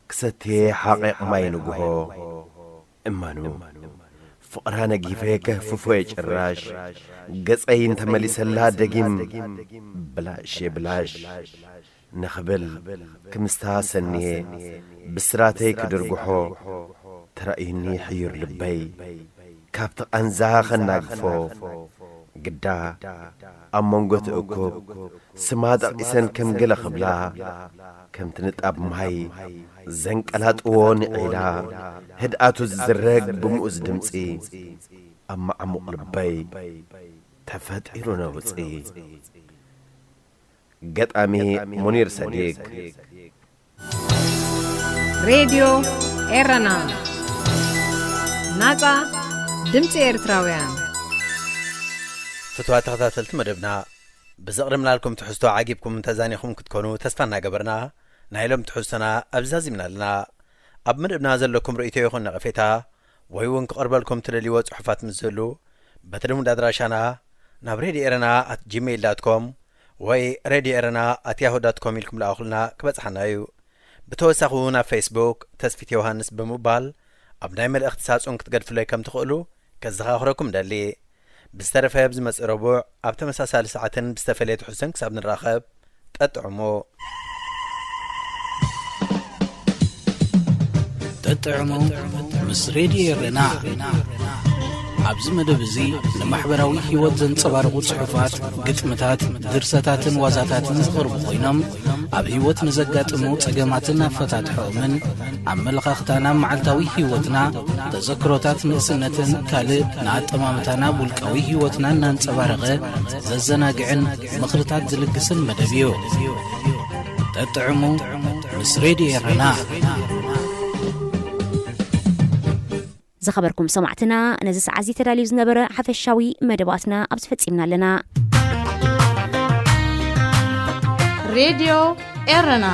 ክሰትየ ሓቒቕ ማይ ንግሆ። እመኑ፣ ፍቕራ ነጊፈ ከህፍፎ እየ ጭራሽ። ገጸይ እንተመሊሰላ ደጊም ብላሽ እየ ብላሽ ንኽብል ክምስታ ሰንየ ብስራተይ ክድርግሖ ተራእዩኒ ሕዩር ልበይ ካብቲ ቃንዛ ኸናግፎ ግዳ ኣብ መንጎ እቲ እኩብ ስማ ጠቒሰን ከም ገለ ክብላ፣ ከምቲ ንጣብ ማይ ዘንቀላጥዎ ንዒላ፣ ህድኣቱ ዝዝረግ ብምኡዝ ድምጺ፣ ኣብ መዓሙቕ ልበይ ተፈጢሩ ነውጺ። ገጣሚ ሙኒር ሰዲግ። ሬድዮ ኤረና፣ ናጻ ድምጺ ኤርትራውያን። ፍትዋት ተኸታተልቲ መደብና፣ ብዘቕደምናልኩም ትሕዝቶ ዓጊብኩም እንተዛኒኹም ክትኮኑ ተስፋ እናገበርና፣ ናይ ሎም ትሕዝቶና ኣብዚ ዛዚምና ኣለና። ኣብ መደብና ዘለኩም ርእይቶ ይኹን ነቐፌታ፣ ወይ እውን ክቐርበልኩም ትደልይዎ ጽሑፋት ምስ ዝህሉ፣ በቲ ልሙድ ኣድራሻና ናብ ሬድዮ ኤረና ኣት ጂሜይል ዳት ኮም ወይ ሬድዮ ኤረና ኣት ያሁ ዳት ኮም ኢልኩም ለኣኹልና ክበጽሓና እዩ። ብተወሳኺ እውን ኣብ ፌስቡክ ተስፊት ዮሃንስ ብምባል ኣብ ናይ መልእኽቲ ሳጹን ክትገድፉለይ ከም ትኽእሉ ከዘኻኽረኩም እደሊ። ብዝተረፈ ኣብ ዝመጽእ ረቡዕ ኣብ ተመሳሳሊ ሰዓትን ብዝተፈለየ ትሕዝቶን ክሳብ ንራኸብ፣ ጠጥዕሙ። ጠጥዕሙ ምስ ሬድዮ ኤረና። ኣብዚ መደብ እዚ ንማሕበራዊ ህይወት ዘንጸባርቑ ጽሑፋት፣ ግጥምታት፣ ድርሰታትን ዋዛታትን ዝቐርቡ ኮይኖም፣ ኣብ ህይወት ንዘጋጥሙ ጸገማትን ኣፈታትሖኦምን፣ ኣመለኻኽታና ኣብ መዓልታዊ ህይወትና፣ ተዘክሮታት ንእስነትን ካልእ ንኣጠማምታና ኣብ ውልቃዊ ህይወትና እናንጸባረቐ ዘዘናግዕን ምኽርታት ዝልግስን መደብ እዩ። ጠጥዕሙ ምስ ሬድዮ ኤረና። ዝኸበርኩም ሰማዕትና፣ ነዚ ሰዓት እዚ ተዳልዩ ዝነበረ ሓፈሻዊ መደባትና ኣብዚ ፈጺምና ኣለና። ሬድዮ ኤረና።